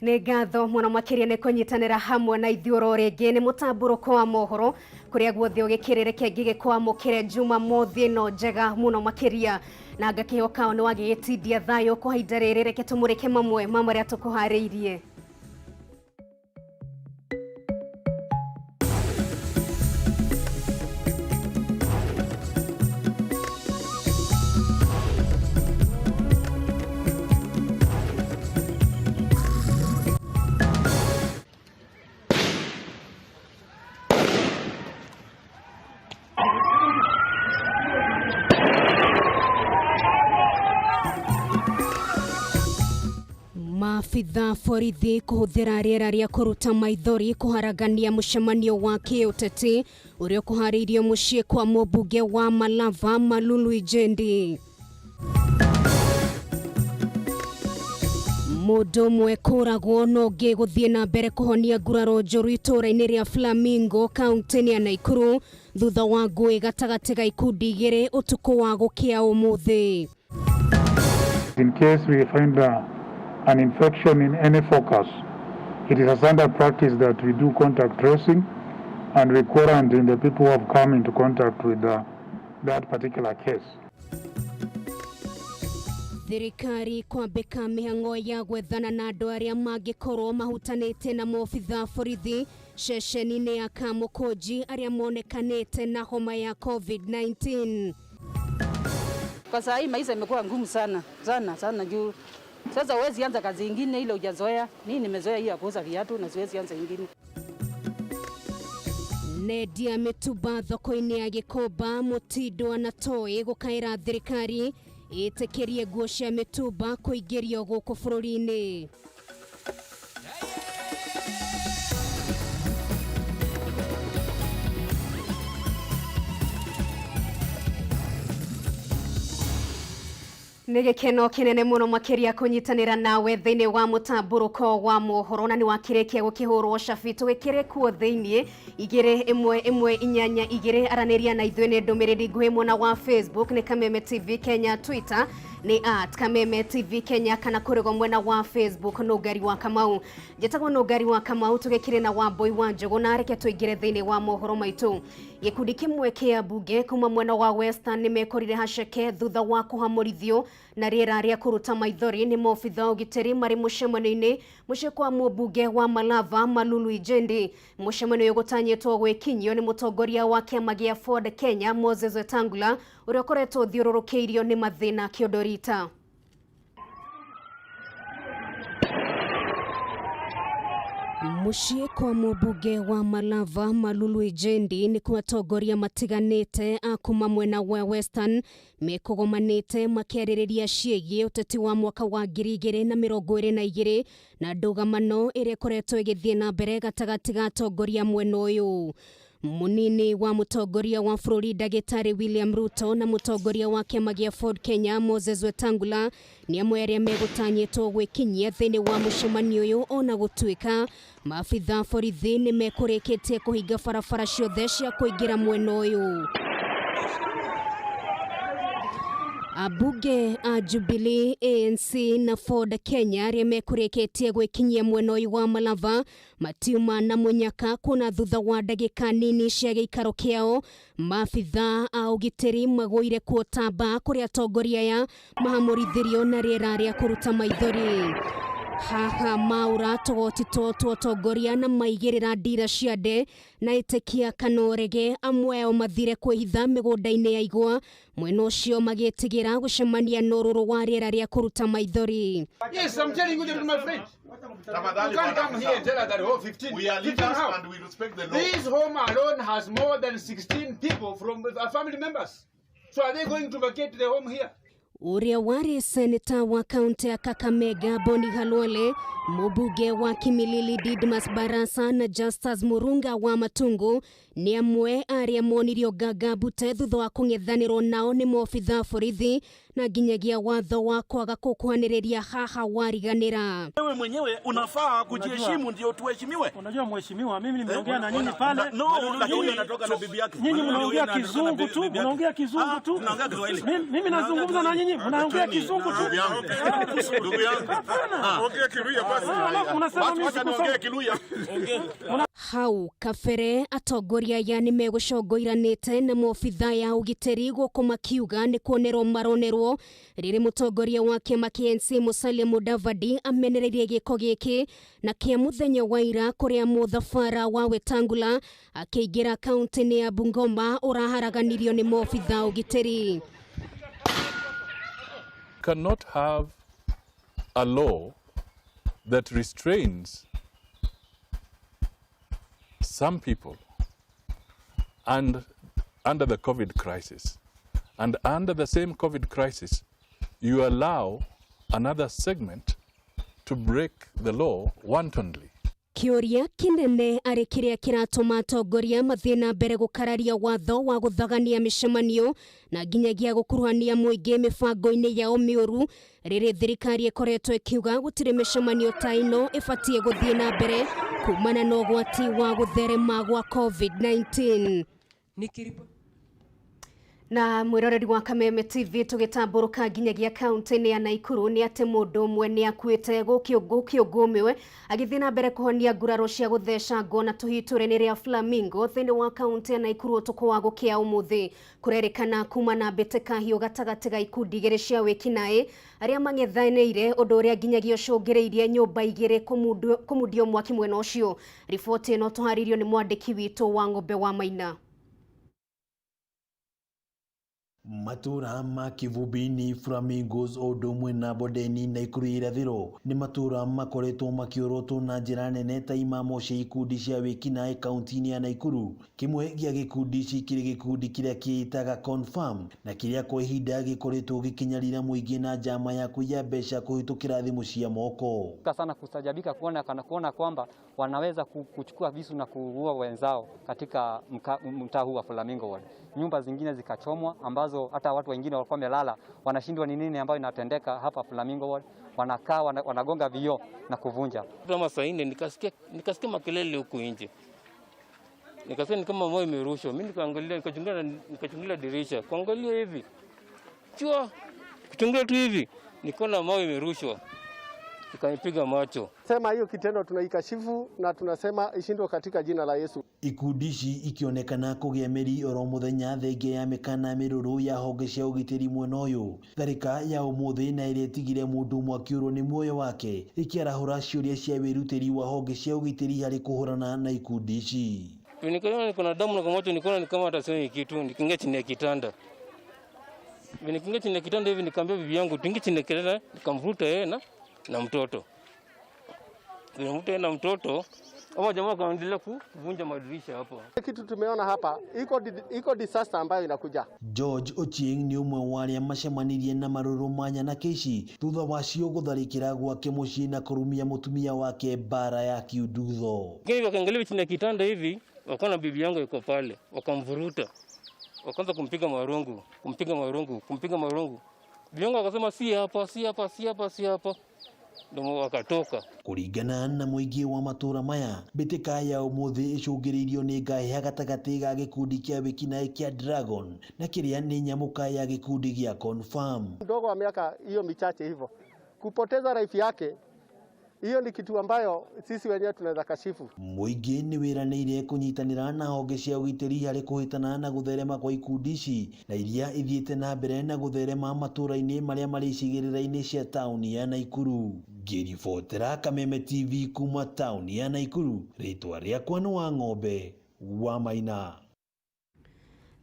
Nĩ ngatho mũno makĩria nĩ kũnyitanĩra hamwe na ithuĩ oro rĩngĩ. Nĩ mũtambũrũko wa mohoro kũrĩa guothe ũgĩkĩrĩreke ngĩgĩkwamũkĩre Jumamothi ĩno njega mũno makĩria, na ngakĩhoka nĩ wagĩgĩtindia thayũ kwa ihinda rĩrĩ. Reke tũmũrĩke mamwe ma marĩa tũkũharĩirie. Maabitha borithi kũhũthĩra rĩera rĩa kũruta maithori kũharagania mũcemanio wa kĩũteti ũrĩa ũkũharĩirio mũciĩ kwa mũmbunge wa Malava Malulu Injendi. Mũndũ ũmwe kũragwo na ũngĩ gũthiĩ na mbere kũhonia nguraro njũru itũũra-inĩ rĩa Flamingo kaunti-inĩ ya Naikuru thutha wa ngũĩ gatagatĩ ga ikundi igĩrĩ ũtukũ wa gũkĩa ũmũthĩ. In case we find an infection in any focus, it is a standard practice that we do contact tracing and we quarantine the people who have come into contact with that particular case. Thirikari kwambĩka mĩhang'o ya gwethana na andũ arĩa mangĩkorwo mahutanĩte na maobitha borithi ceceni-inĩ ya Kamukunji arĩa monekanĩte na homa ya COVID-19. Kwa saa hii maisha imekuwa ngumu sana sana sana, juu sasa huwezi anza kazi ingine ile hujazoea. Mimi nimezoea hii ya kuuza viatu na siwezi anza ingine. Nendia mĩtumba thoko-inĩ ya Gĩkomba Mũtindo Anatoi gũkaĩra thirikari ĩtĩkĩrie nguo cia mĩtumba kũingĩrio gũkũ bũrũri-inĩ. Nĩ gĩkeno kĩnene mũno makĩria kũnyitanĩra nawe thĩinĩ wa mũtambũrũko wa mohoro, na nĩ wakĩrĩkia gũkĩhũrwo cabi tũgĩkĩrĩ kuo thĩinĩ 2 1 1 8 2. Aranĩria na ithuĩ nĩ ndũmĩrĩri nguhĩ mwena wa Facebook nĩ Kameme TV Kenya, Twitter nĩ @KamemeTV Kenya, kana kũrĩgo mwena wa Facebook Nũngari wa Kamau. Njĩtagwo Nũngari wa Kamau, tũgĩkĩrĩ na Wambui wa Njũgũ, na reke tũingĩre thĩinĩ wa mohoro maitũ. Gĩkundi kĩmwe kĩa mbunge kuma mwena wa Western nĩ mekorire haceke thutha wa kũhamũrithio na rĩera rĩa kũruta maithori nĩ maobitha ũgitĩri marĩ mũcemanio-inĩ mũciĩ kwa mũmbunge wa Malava Malulu Injendi. Mũcemanio ũyũ gũtanyĩtwo gwĩkinyio nĩ mũtongoria wa kĩama gĩa Ford Kenya Moses Wetangula, ũrĩa ũkoretwo ũthiũrũrũkĩirio nĩ mathĩna kĩondorita. Mũciĩ kwa mũmbunge wa Malava Malulu Injendi nĩ kwa atongoria matiganĩte a kuma mwena wa Western mekũgomanĩte makĩarĩrĩria ciĩgiĩ ũteti wa mwaka wa 2022 na ndũgamano ĩrĩa ĩkoretwo ĩgĩthiĩ na mbere gatagatĩ ga atongoria mwena ũyũ. Munini wa mũtongoria wa bũrũri Ndagĩtarĩ William Ruto na mũtongoria wa kĩama gĩa Ford Kenya Moses Wetangula nĩ amwe arĩa megũtanyĩtwo gwĩkinyia thĩinĩ wa mũcemanio ũyũ, ona gũtuĩka maabitha borithi nĩ mekũrĩkĩtie kũhinga barabara ciothe cia kũingĩra mwena ũyũ. Ambunge a Jubilee, ANC na Ford Kenya arĩa mekũrĩkĩtie gwĩkinyia mwena ũyũ wa Malava matiuma na mũnyaka, kuona thutha wa ndagĩka nini cia gĩikaro kĩao maabitha a ũgitĩri magũire kuo tamba kũrĩa atongoria aya mahamũrithirio na rĩera rĩa kũruta maithori. Haha maura tũgoti tũtũ atongoria na maigĩrĩra ndira cia nde na ĩtĩkia kana ũrege, amwe ao mathire kwĩhitha mĩgũnda-inĩ ya igwa mwena ũcio magĩtigĩra gũcemania na ũrũrũ wa rĩera rĩa kũruta maithori. Yes, I'm telling you the truth, my friend. Tafadhali, You can't bwana come here and tell us that, oh, 15. We are 15 leaders how? And we respect the law. This home alone has more than 16 people from family members. So are they going to vacate the home here? Ũrĩa warĩ seneta wa kaunti ya Kakamega Boni Khalwale, mũmbunge wa Kimilili Didmas Barasa na Justus Murunga wa Matungu nĩ amwe arĩa monirio nganga mbute thutha wa kũng'ethanĩrwo nao nĩ maobitha borithi na nginyagia watho wa kwaga gũkuhanĩrĩria haha wariganĩra. Wewe mwenyewe unafaa kujiheshimu ndio tuheshimiwe. Unajua mheshimiwa, mimi nimeongea na nyinyi pale. No, lakini anatoka na bibi yake. Nyinyi mnaongea kizungu tu, mnaongea kizungu tu. Tunaongea Kiswahili. Mimi nazungumza na nyinyi. nyinyi mnaongea Kizungu tu. Ndugu yangu. Ndugu yangu. Ongea Kiluya basi. Alafu unasema mimi Wacha sikusoma. niongee Kiluya. Hau kabere atongoria aya nĩ megũcongoiranĩte na maobitha ya ũgitĩri gũkũ makiuga nĩ kuonerwo maronerwo rĩrĩ mũtongoria wa kĩama kĩa ANC Musalia Mudavadi amenereirie gĩko gĩkĩ na kĩa mũthenya wa ira kũrĩa mũthabara wa Wetangula akĩingĩra kaunti-inĩ ya Bungoma ũraharaganirio nĩ maobitha ũgitĩri. Cannot have a law that restrains some people and under the COVID crisis. And under the same COVID crisis, you allow another segment to break the law wantonly. Kĩũria kĩnene arĩ kĩrĩa kĩratũma atongoria mathiĩ na mbere gũkararia watho wa gũthagania mĩcemanio na nginyagia gũkuruhania mũingĩ mĩbango-inĩ yao mĩũru rĩrĩ thirikari ĩkoretwo ĩkiuga gũtirĩ mĩcemanio ta ĩno ĩbatiĩ gũthiĩ na mbere kumana na ũgwati wa gũtherema gwa COVID-19. Na mwiroreri wa Kameme TV tũgĩtambũrũka nginyagia kaunti-inĩ ya Naikuru nĩ atĩ mũndũ ũmwe nĩ akuĩte gũkĩũngũmĩwe agĩthiĩ na mbere kũhonia nguraro cia gũthecangwo na tũhitũre-inĩ rĩa Flamingo thĩinĩ wa kaunti ya Naikuru ũtukũ wa gũkĩa ũmũthĩ. Kũrerĩkana kuma na mbĩtĩka hiũ gatagatĩ ga ikundi igĩrĩ cia wĩkinaĩ arĩa mang'ethanĩire ũndũ ũrĩa nginyagia ũcũngĩrĩirie nyũmba igĩrĩ kũmundio mwaki mwena ũcio. Riboti ĩno tũharĩirio nĩ mwandĩki witũ wa Ng'ombe wa Maina. Matura ma Kivubini, Flamingos o ũndũ ũmwe na Bondeni Naikuru ya irathĩro nĩ matura makoretwo makĩorotwo na njĩra nene ta imamo cia ikundi cia wĩkinaĩ kaunti-inĩ ya Naikuru. Kĩmwe gĩa gĩkundi ici kĩrĩ gĩkundi kĩrĩa kĩĩtaga Confirm na kĩrĩa kwa ihinda gĩkoretwo gĩkĩnyarira mũingĩ na njama ya kũiya mbeca kũhĩtũkĩra thimũ cia moko. Sana kustajabika kuona kwamba wanaweza kuchukua visu na kuua wenzao katika mtaa huu wa Flamingo Ward. Nyumba zingine zikachomwa ambazo hata watu wengine walikuwa wamelala wanashindwa ni nini ambayo inatendeka hapa Flamingo Ward, wanakaa wanagonga vioo na kuvunja. Kama saa 4 nikasikia makelele huku nje. Nikasikia ni kama moyo imerushwa. Mimi nikaangalia, nikachungulia dirisha. Kuangalia hivi. Chua, kuchungulia tu hivi, nikaona moyo imerushwa. Ikanipiga macho. Sema hiyo kitendo tunaikashifu na tunasema ishindwe katika jina la Yesu. Ikundi ici ikionekana kũgĩa mĩri oro mũthenya thengia ya mĩkana mĩrũrũ ya honge cia ũgitĩri mwena ũyũ. Tharĩka ya ũmũthĩ na ĩrĩa ĩtigire mũndũ ũmwe akĩũrwo nĩ muoyo wake ĩkĩarahũra ciũria cia wĩrutĩri wa honge cia ũgitĩri harĩ kũhũrana na ikundi ici. Nikaona niko na damu na kwa macho nikaona ni kama hata sioni kitu, nikaingia chini ya kitanda. Nikaingia chini ya kitanda hivi nikamwambia bibi yangu tuingie chini ya kitanda, nikamvuta yeye na mtoto. Nikamvuta na mtoto, ama jamaa kaendelea kuvunja madirisha hapo. Kitu tumeona hapa iko disaster ambayo inakuja. George Ochieng ni ũmwe wa arĩa macemanirie na marũrũ ma nyanake ici thutha wacio gũtharĩkĩra gwake mũciĩ na kũrumia mũtumia wake mbara ya kiundutho. Lakini wakaangalia chini ya kitanda hivi, wakaona bibi yangu yuko pale, wakamvuruta. Wakaanza kumpiga marungu, kumpiga marungu, kumpiga marungu. Bibi yangu akasema si hapa, si hapa, si hapa, si hapa. Ndio wakatoka. Kũringana na mũingĩ wa matũra maya, mbĩtĩka ya ũmũthĩ ĩcũngĩrĩirio nĩ ngahĩha gatagatĩ ga gĩkundi kĩa wĩkinaĩ kĩa Dragon na kĩrĩa nĩ nyamũka ya gĩkundi gĩa Confirm. Mdogo wa miaka hiyo michache hivyo kupoteza life yake, hiyo ni kitu ambayo sisi wenyewe tunaweza kashifu. Mũingĩ nĩ wĩranĩire kũnyitanĩra na honge cia ũgitĩri harĩ kũhĩtana na gũtherema kwa ikundi ici na iria ithiĩte na mbere na gũtherema matũra-inĩ marĩa marĩ icigĩrĩra-inĩ cia taũni ya Naikuru. Ngĩribotera Kameme TV kuma taũni ya Naikuru, rĩtwa rĩakwa nĩ wa Ng'ombe wa Maina.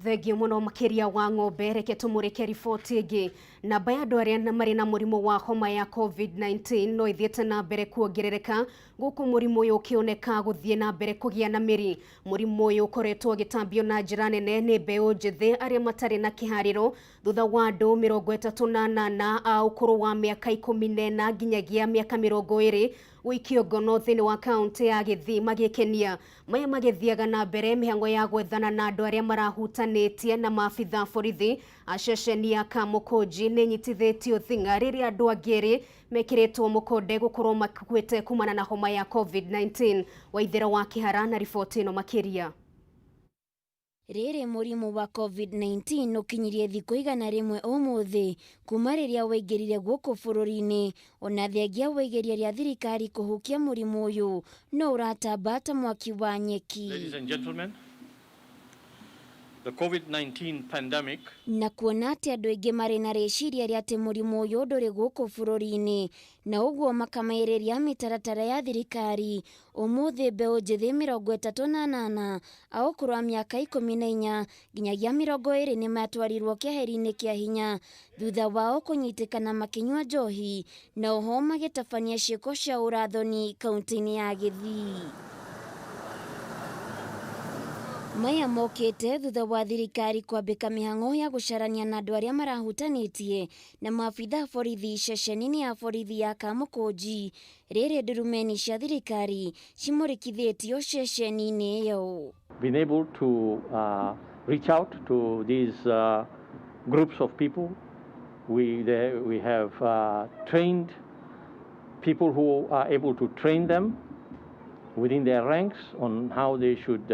Thengio mũno makĩria wa Ng'ombe. Reke tũmũrĩke riboti ĩngĩ. Namba ya andũ arĩa marĩ na mũrimũ wa homa ya COVID-19 no ĩthiĩte na mbere kuongerereka gũkũ mũrimũ ũyũ ũkĩoneka gũthiĩ na mbere kũgĩa na mĩri. Mũrimũ ũyũ ũkoretwo ũgĩtambio na njĩra nene nĩ mbeũ njĩthĩ arĩa matarĩ na kĩharĩro thutha wa andũ 38 a ũkũrũ wa mĩaka 14 nginyagia mĩaka 20 gũikio ngono thĩinĩ wa kaunti ya Gĩthii magĩkenia. Maya magĩthiaga na mbere mĩhang'o ya gwethana na andũ arĩa marahutanĩtie na maabitha borithi a ceceni ya Kamũkũnji nĩ nyitithĩtio thing'a rĩrĩa andũ angĩ erĩ mekĩrĩtwo mũkonde gũkorwo makuĩte kumana na homa ya COVID-19. Waithera wa Kĩhara na riboti ĩno makĩria. Rĩrĩ mũrimũ wa COVID-19 ũkinyirie thikũ 100 ũmũthĩ kuma rĩrĩa waingĩrire gũkũ bũrũri-inĩ, ona thengia wa igeria rĩa thirikari kũhukia mũrimũ ũyũ no ũratamba ta mwaki wa nyeki. Ladies and gentlemen, the COVID-19 pandemic na kuona atĩ andũ aingĩ marĩ na rĩciria rĩa atĩ mũrimũ ũyũ ndũrĩ gũkũ bũrũri-inĩ na ũguo makamaĩrĩria mĩtaratara ya thirikari, ũmũthĩ mbeũ njĩthĩ 38 a ũkũrũ wa mĩaka 14 nginyagia 20 nĩ matwarirwo keheri-inĩ kĩa hinya thutha wao kũnyitĩkana makĩnyua njohi na oho magĩtabania ciĩko cia ũrathoni kaunti-inĩ ya Gĩthii. Maya mokĩte thutha wa thirikari kwambĩka mĩhang'o ya gũcarania na andũ arĩa marahutanĩtie na maabitha a borithi ceceni-inĩ ya borithi ya Kamũkũnji rĩrĩ ndurumeni cia thirikari cimũrĩkithĩtio ceceni-inĩ ĩyo. Been able to reach out to these groups of people. We have trained people who are able to train them within their ranks on how they should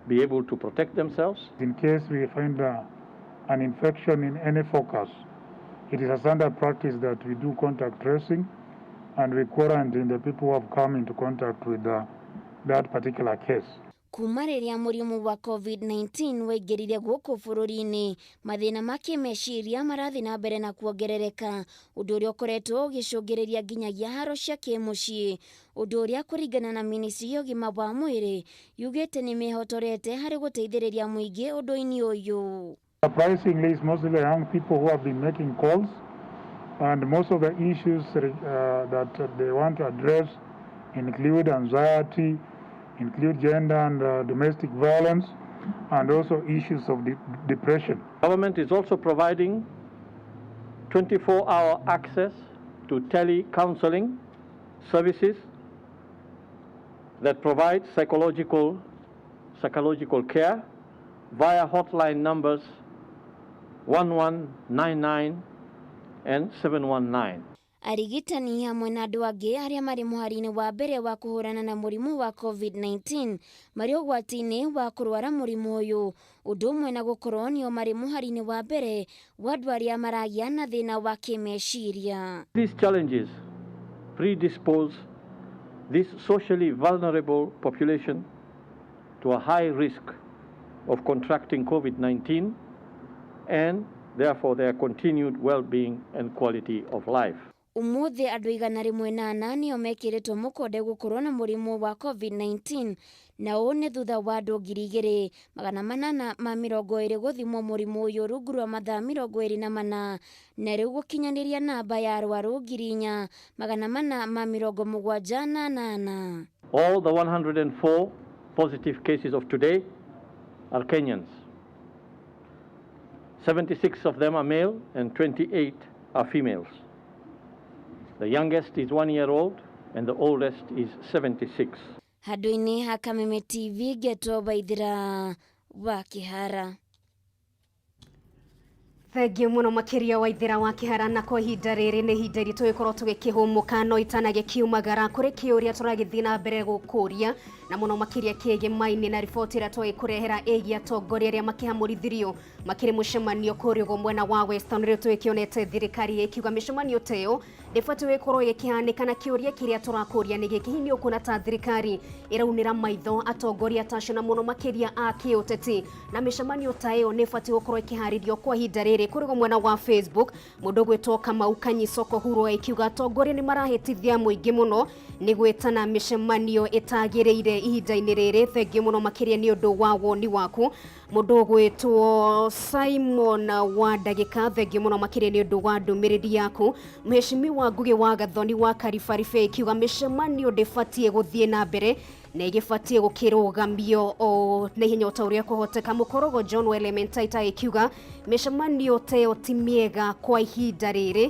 be able to protect themselves. In case we find an infection in any focus, it is a standard practice that we do contact tracing and we quarantine the people who have come into contact with that particular case. Kuma rĩrĩa mũrimũ wa COVID-19 waingĩrire gũkũ bũrũri-inĩ, mathĩna ma kĩmeciria marathiĩ na mbere na kuongerereka, ũndũ ũrĩa ũkoretwo ũgĩcũngĩrĩria nginyagia haro cia kĩmũciĩ, ũndũ ũrĩa kũringana na ministry ya ũgima wa mwĩrĩ yugĩte nĩ mĩhotorete harĩ gũteithĩrĩria mũingĩ ũndũ-inĩ ũyũ. Surprisingly, it's mostly young people who have been making calls, and most of the issues that they want to address include anxiety, include gender and domestic violence, and also issues of depression. Government is also providing 24-hour access to tele-counseling services that provide psychological care via hotline numbers 1199 and 719. Arigitani hamwe na andũ angĩ arĩa marĩ mũhari-inĩ wa mbere wa kũhũrana na mũrimũ wa COVID-19 marĩ ũgwati-inĩ wa kũrwara mũrimũ ũyũ, ũndũ ũmwe na gũkorwo nĩo marĩ mũhari-inĩ wa mbere wa andũ arĩa maragĩa na thĩna wa kĩmeciria. These challenges predispose this socially vulnerable population to a high risk of contracting COVID-19 and therefore their continued well-being and quality of life. Umuthi andũ 108 nĩo mekĩrĩtwo mũkonde gũkorwo na mũrimũ wa COVID-19 na ũũ nĩ thutha wa andũ 2820 gũthimwo mũrimũ ũyũ rungu rwa mathaa 24 na rĩu gũkinyanĩria namba ya arwaru 4478. All the 104 positive cases of today are Kenyans. 76 of them are male and 28 are females. The youngest is 1 year old and the oldest is 76. Handũ-inĩ ha Kameme TV ngetwo Waithira wa Kĩhara. Thengiũ mũno makĩria Waithira wa Kĩhara, na kwa ihinda rĩrĩ nĩ ihinda ritũ gĩkorwo tũgĩkĩhũmũka no itanagĩkiumagara kũrĩ kĩũria tũragĩthiĩ na mbere gũkũria na mũno makĩria kĩgĩma-inĩ na riboti ĩrĩa twagĩkũrehera ĩgiĩ atongoria arĩa makĩhamũrithirio makĩrĩ mũcemanio kũrĩa ũguo mwena wa Western rĩu tũgĩkĩonete thirikari ĩkiuga mĩcemanio ta ĩyo ndĩbatiĩ gũkorwo ĩkĩhanĩka, na kĩũria kĩrĩa tũrakũria nĩ gĩkĩ, hihi nĩ ũkuona ta thirikari ĩraunĩra maitho atongoria ta acio na mũno makĩria a kĩũteti, na mĩcemanio ta ĩyo nĩ ĩbatiĩ gũkorwo ĩkĩharĩrio kwa ihinda rĩrĩ. Kũrĩ mwena wa Facebook mũndũ gwĩtwo Kamau Kanyisoko Huro ĩkiuga atongoria nĩ marahĩtithia mũingĩ mũno nĩ gwĩtana mĩcemanio ĩtagĩrĩire ihinda-inĩ rĩrĩ. Thengiũ mũno makĩria nĩ ũndũ wa woni waku. Mũndũ gwĩtwo Simon wa ndagĩka, thengiũ mũno makĩria nĩ ũndũ wa ndũmĩrĩri yaku. Mheshimiwa Ngugi wa Gathoni wa Karibaribe ikiuga mĩcemanio ndĩbatiĩ gũthiĩ na mbere na ĩgĩbatiĩ gũkĩrũgamio o na ihenya o ta ũrĩa kũhoteka. Mũkorogo John Elementaita ĩkiuga mĩcemanio ta ĩyo ti mĩega kwa ihinda rĩrĩ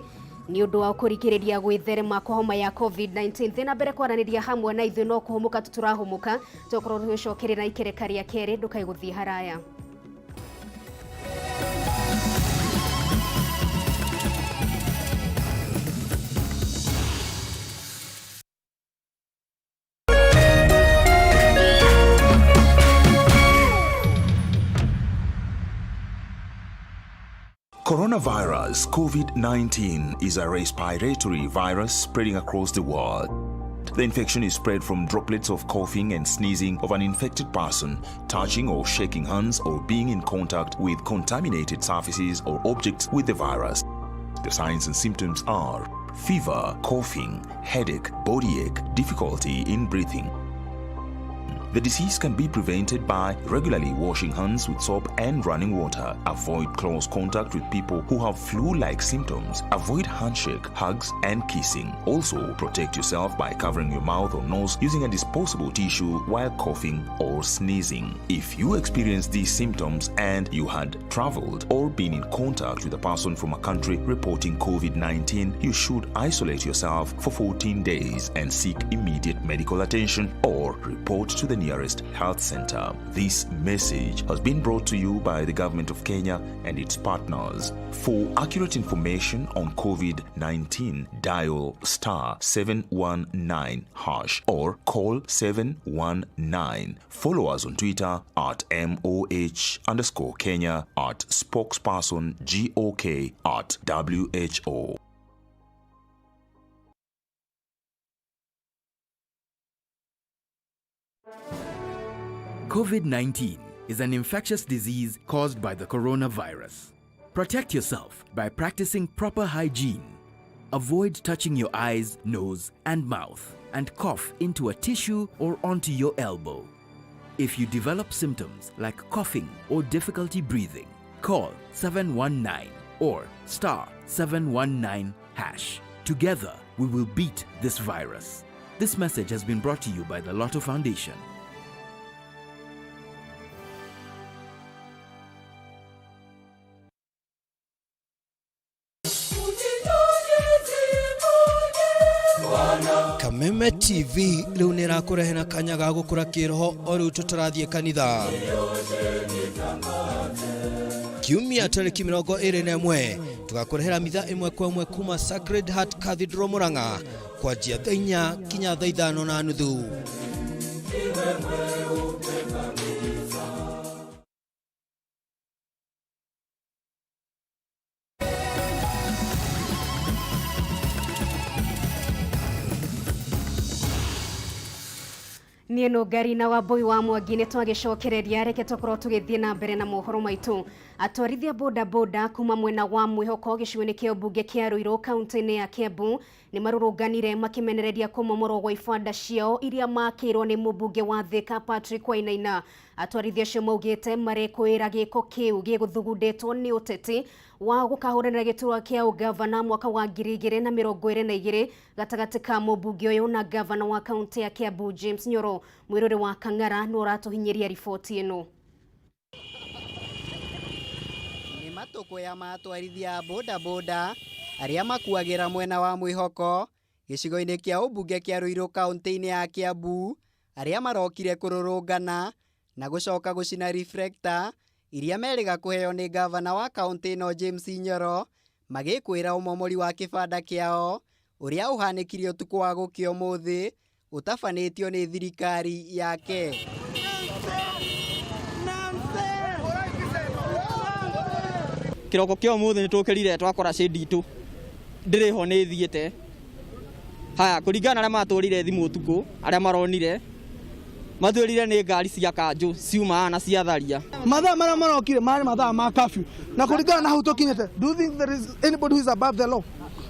nĩ ũndũ wa kũrigĩrĩria gwĩtherema kwa homa ya COVID-19. Thĩ na mbere kwaranĩria hamwe na ithuĩ no kũhũmũka tũtũrahũmũka, tũkorwo tũgĩcokerera ikereka rĩa kerĩ, ndũkae gũthiĩ haraya. Coronavirus COVID-19 is a respiratory virus spreading across the world. The infection is spread from droplets of coughing and sneezing of an infected person, touching or shaking hands, or being in contact with contaminated surfaces or objects with the virus. The signs and symptoms are fever, coughing, headache, body ache, difficulty in breathing. The disease can be prevented by regularly washing hands with soap and running water. Avoid close contact with people who have flu-like symptoms. Avoid handshake, hugs, and kissing. Also, protect yourself by covering your mouth or nose using a disposable tissue while coughing or sneezing. If you experience these symptoms and you had traveled or been in contact with a person from a country reporting COVID-19, you should isolate yourself for 14 days and seek immediate medical attention or report to the nearest health center. This message has been brought to you by the government of Kenya and its partners. For accurate information on COVID-19, dial *719# or call 719. Follow us on Twitter at MOH_Kenya, at spokesperson GOK, at WHO. COVID-19 is an infectious disease caused by the coronavirus. Protect yourself by practicing proper hygiene. Avoid touching your eyes, nose, and mouth, and cough into a tissue or onto your elbow. If you develop symptoms like coughing or difficulty breathing, call 719 or *719#. Together, we will beat this virus. This message has been brought to you by the Lotto Foundation. Kameme TV rĩu nĩ ĩrakũrehera kanya ga gũkũra kĩroho o rĩu tũtarathiĩ kanitha. Kiumia tarĩki 21 tũgakũrehera mitha ĩmwe kwa ĩmwe kuma Sacred Heart Cathedral Murang'a kwanjia thaa 4 kinya thaa 5:30. Niĩ no Ngarina wa Mbui wa Mwangi nĩ twagicokereria reke tũkorwo tũgĩthiĩ na mbere na mohoro maitũ. Atwarithia boda boda kuma mwena wa mwĩhoko gĩcigo-inĩ kĩa mbunge kĩa Ruiru kaunti-inĩ ya Kiambu nĩ marũrũnganire makĩmenereria kũmomorwo gwa ibanda ciao iria makĩirwo nĩ mũmbunge wa Thika Patrick Wainaina. Atwarithia acio maugĩte marekũĩra gĩko kĩu gĩgũthugundĩtwo nĩ ũteti wa gũkahũranĩra gĩturwa kĩa ũgavana mwaka wa 2022 gatagatĩ ka mũmbunge ũyũ na gavana wa kaunti ya Kiambu James Nyoro. Mwĩrore wa Kang'ara nĩ ũratũhinyĩria riboti ĩno. Nĩ matũkũya ma atwarithia boda boda arĩa makuagĩra mwena wa mwĩhoko gĩcigo-inĩ kĩa ũmbunge kĩa Ruiru kaunti-inĩ ya Kiambu arĩa marokire kũrũrũngana na gũcoka gũcina reflector iria merĩga kũheo nĩ gavana wa kaunti ĩno James Nyoro magĩkwĩra ũmomori wa kĩbanda kĩao ũrĩa ũhanĩkire ũtukũ wa gũkĩa ũmũthĩ ũtabanĩtio nĩ thirikari yake. Kĩroko kĩa ũmũthĩ nĩtũkĩrire twakora shade itũ ndĩrĩ ho nĩ thiĩte. Haya kũringana na arĩa matũrire thimũ ũtukũ arĩa maronire matwĩrire nĩ ngari cia kanjũ ciuma na cia tharia. Mathaa marĩa marokire marĩ mathaa ma curfew na kũringana na hau tũkinyĩte, do you think there is anybody who is above the law?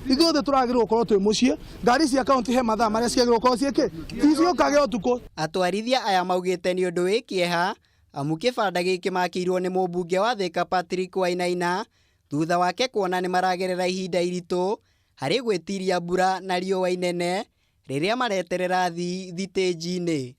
Ithuothe tũragĩrĩirwo gũkorwo twĩ mũciĩ, ngari cia kaunti he mathaa marĩa ciagĩrĩirwo gũkorwo ciĩkĩ iciũkage ũtukũ. Atwarithia aya maugĩte nĩ ũndũ wĩ kĩeha amu kĩbanda gĩkĩ makĩirwo nĩ mũmbunge wa Thika Patrick Wainaina thutha wake kuona nĩ maragerera ihinda iritũ harĩ gwĩtiria mbura na riũa inene rĩrĩa mareterera thitĩnji-inĩ.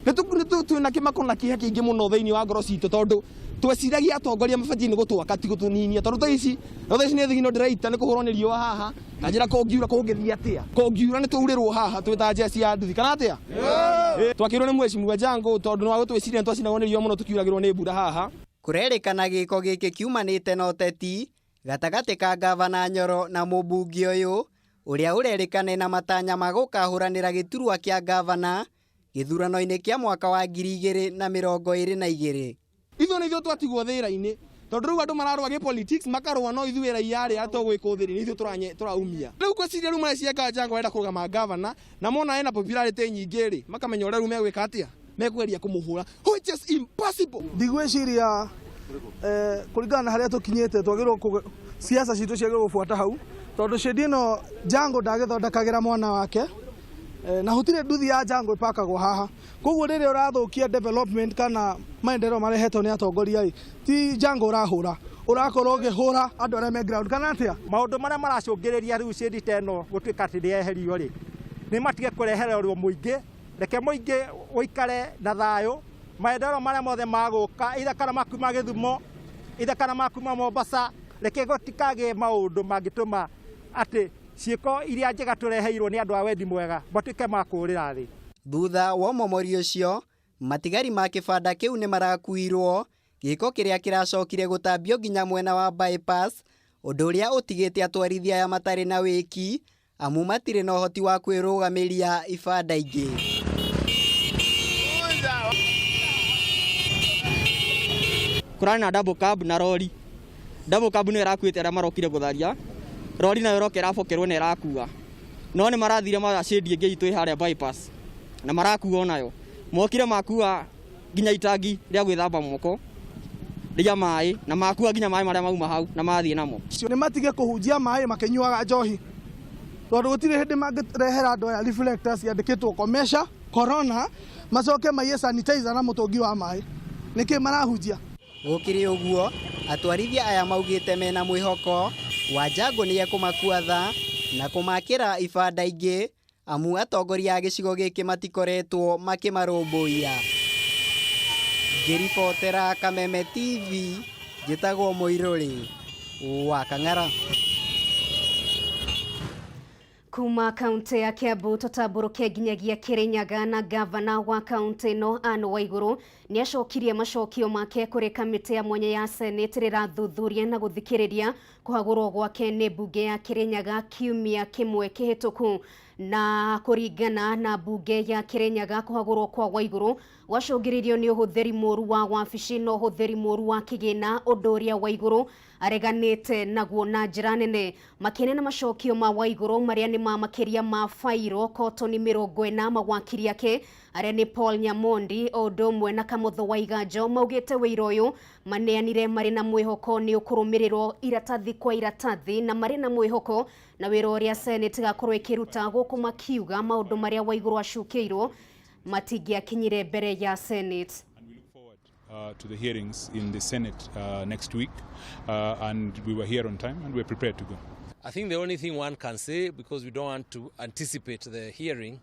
Twĩna kĩmako na kĩeha kĩingĩ mũno thĩinĩ wa ngoro citũ tondũ tweciragia atongoria mabatiĩ nĩ gũtwaka ti gũtũninia tondũ thaa ici nĩ thigino ndĩraita nĩ kũhũrwo nĩ riũa haha na njĩra kũngiura kũngĩthiĩ atĩa kũngiura nĩ tũurĩrwo haha twĩ ta njeci ya nduthi kana atĩa. Twakĩirwo nĩ mheshimiwa Jango tondũ nĩ wa gũtwĩciria nĩ twacinagwo nĩ riũa mũno tũkiuragĩrwo nĩ mbura haha. Kũrerĩkana gĩko gĩkĩ kiumanĩte na ũteti gatagatĩ ka gavana Nyoro na mũmbunge ũyũ ũrĩa ũrerĩkana na matanya ma gũkahũranĩra gĩturwa kĩa gavana gĩthurano-inĩ kĩa mwaka wa 2022. Ithuĩ nĩ ithuĩ twatigwo thĩra-inĩ Tondũ rĩu andũ mararũa gĩ politics makarũa no ithuĩ raia arĩa tũgwĩkwo thĩrĩ nĩ ithuĩ tũraumia. Rĩu ngwĩciria rĩu mareciria Kanjango arenda kũrũgama governor na mona ena popularity nyingĩ rĩ makamenya ũrĩa rĩu megwĩka atĩa mekũgeria kũmũhũra, which is impossible. Ndigwĩciria kũringana na harĩa tũkinyĩte twagĩrĩirwo siasa citũ ciagĩrĩirwo gũbuata hau tondũ shade ĩno Jango ndagĩthondekagĩra mwana wake na gũtirĩ nduthi ya Jango ĩpakagwo haha. Koguo rĩrĩa ũrathũkia development kana maendeleo marehetwo nĩ atongoria ĩ ti Jango ũrahũra, ũrakorwo ũkĩhũra andũ arĩa me ground kana atĩa? Maũndũ marĩa maracũngĩrĩria rĩu shade ta ĩno gũtuĩka atĩ nĩyeherio rĩ nĩ matige kũrehererwo mũingĩ, reke mũingĩ ũikare na thayũ. Maendeleo marĩa mothe magũka either kana makuma Gĩthumo either kana makuma Mombasa, reke gũtikagĩe maũndũ mangĩtũma atĩ ciĩko iria njega tũreheirwo nĩ andũ a wendi mwega matuĩke ma kũũrĩra thĩ. Thutha wa ũmomori ũcio matigari ma kĩbanda kĩu nĩ marakuirwo, gĩko kĩrĩa kĩracokire gũtambio nginya mwena wa bypass, ũndũ ũrĩa ũtigĩte atwarithia aya matarĩ na wĩki amu matirĩ na ũhoti wa kwĩrũgamĩria ibanda ingĩ. Kũrarĩ na double cab na rori. Double cab nĩyo ĩrakuĩte arĩa marokire gũtharia, rori nayo ĩroka ĩrabokerwo na ĩrakua. No nĩ marathire mara shade ĩngĩ itũ ĩ harĩa bypass na marakua onayo. Mokire makua nginya itangi rĩa gwĩthamba moko rĩa maĩ na makua nginya maĩ marĩa mauma hau na mathiĩ namo. Nĩ matige kũhunjia maĩ makĩnyuaga njohi tondũ gũtirĩ hĩndĩ mangĩrehera andũ aya reflectors ciandĩkĩtwo komesha corona macoke maiye sanitizer na mũtũngi wa maĩ. Nĩkĩ marahunjia? Gũkĩrĩ ũguo atwarithia aya maugĩte mena mwĩhoko wa Jango nĩ ekũmakua tha na kũmakĩra ibanda ingĩ amu atongoria a gĩcigo gĩkĩ matikoretwo makĩmarũmbũiya. Ngĩribotera Kameme TV njĩtagwo Mũirũrĩ wa Kang'ara. Kuma kaunti ya Kiambu tũtambũrũke nginyagia Kirinyaga na gavana wa kaunti ĩno Anne Waiguru nĩacokirie macokio make kũrĩ kamĩtĩ ya mwanya ya Senate rĩrathuthuria na gũthikĩrĩria kũhagũrwo gwake nĩ mbunge ya Kirinyaga kiumia kĩmwe kĩhĩtũku. Na kũringana na mbunge ya Kirinyaga kũhagũrwo kwa Waiguru gwacũngĩrĩirio nĩ ũhũthĩri mũru wa wabici na ũhũthĩri mũru wa kĩgĩna, ũndũ ũrĩa Waiguru areganĩte naguo na njĩra nene. Makĩneana macokio ma Waiguru marĩa nĩ ma makĩria ma bairo kotoni 40 mawakiri ake arĩa nĩ Paul Nyamondi o ũndũ ũmwe na Kamotho Waiganjo maugĩte wĩira ũyũ maneanire marĩ na mwĩhoko nĩ ũkũrũmĩrĩrwo iratathi kwa iratathi na marĩ na mwĩhoko na wĩra ũrĩa Senate ĩgakorwo ĩkĩruta gũkũ makiuga maũndũ marĩa Waiguru acukĩirwo matingĩakinyire mbere ya Senate. To the hearings in the Senate next week, and we were here on time and we're prepared to go. I think the only thing one can say, because we don't want to anticipate the hearing,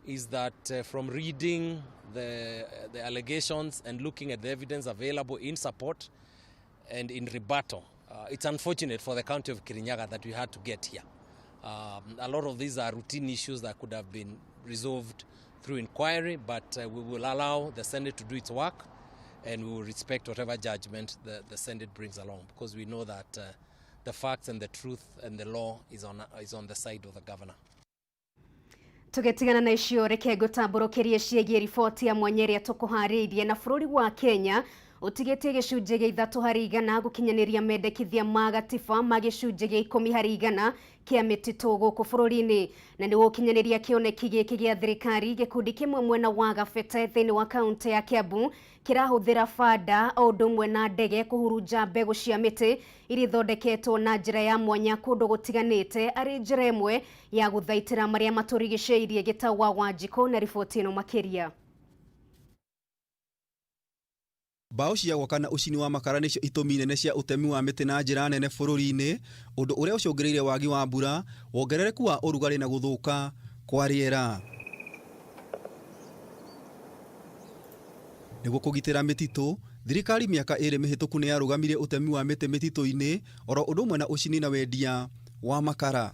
is that from reading the allegations and looking at the evidence available in support and in rebuttal, it's unfortunate for the county of Kirinyaga that we had to get here. A lot of these are routine issues that could have been resolved through inquiry, but we will allow the Senate to do its work, and we will respect whatever judgment the Senate brings along, because we know that the facts and the truth and the law is on the side of the governor. Tũgĩtigana na icio reke ngũtambũrũkĩrie ciĩgiĩ riboti ya mwanya ĩrĩa tũkũharĩirie. Na bũrũri wa Kenya ũtigĩtie gĩcunjĩ gĩa 3% gũkinyanĩria mendekithia ma gatiba ma gĩcunjĩ gĩa 10% kĩa mĩtitũ gũkũ bũrũri-inĩ, na nĩ gũkinyanĩria kĩoneki gĩkĩ gĩa thirikari. Gĩkundi kĩmwe mwena wa Gabete thĩinĩ wa kaunti ya Kiambu kĩrahũthĩra banda o ũndũ ũmwe na ndege kũhurunja mbegũ cia mĩtĩ iria ithondeketwo na njĩra ya mwanya kũndũ gũtiganĩte arĩ njĩra ĩmwe ya gũthaitĩra marĩa matũrigicĩirie. Gĩtau wa Wanjikũ na riboti ĩno makĩria. Mbaũ cia gwaka na ũcini wa makara nĩcio itũmi nene cia ũtemi wa mĩtĩ na njĩra nene bũrũri-inĩ, ũndũ ũrĩa ũcũngĩrĩirie wagi wa mbura, wongerereku wa ũrugarĩ na gũthũka kwa rĩera. Nĩguo kũgitĩra mĩtitũ, thirikari mĩaka 2 mĩhĩtũku nĩ yarũgamirie ũtemi wa mĩtĩ mĩtitũ-inĩ oro ũndũ ũmwe na ũcini na wendia wa makara.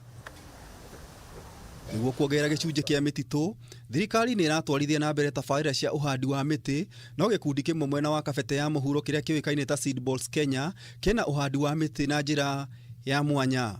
Nĩguo kuongerera gĩcunjĩ kĩa mĩtitũ, thirikari nĩ ĩratwarithia na mbere tabarĩra cia ũhandi wa mĩtĩ, no gĩkundi kĩmwe mwena wa Kabete ya mũhuro kĩrĩa kĩũĩkaine ta Seed Balls Kenya kĩna ũhandi wa mĩtĩ na njĩra ya mwanya.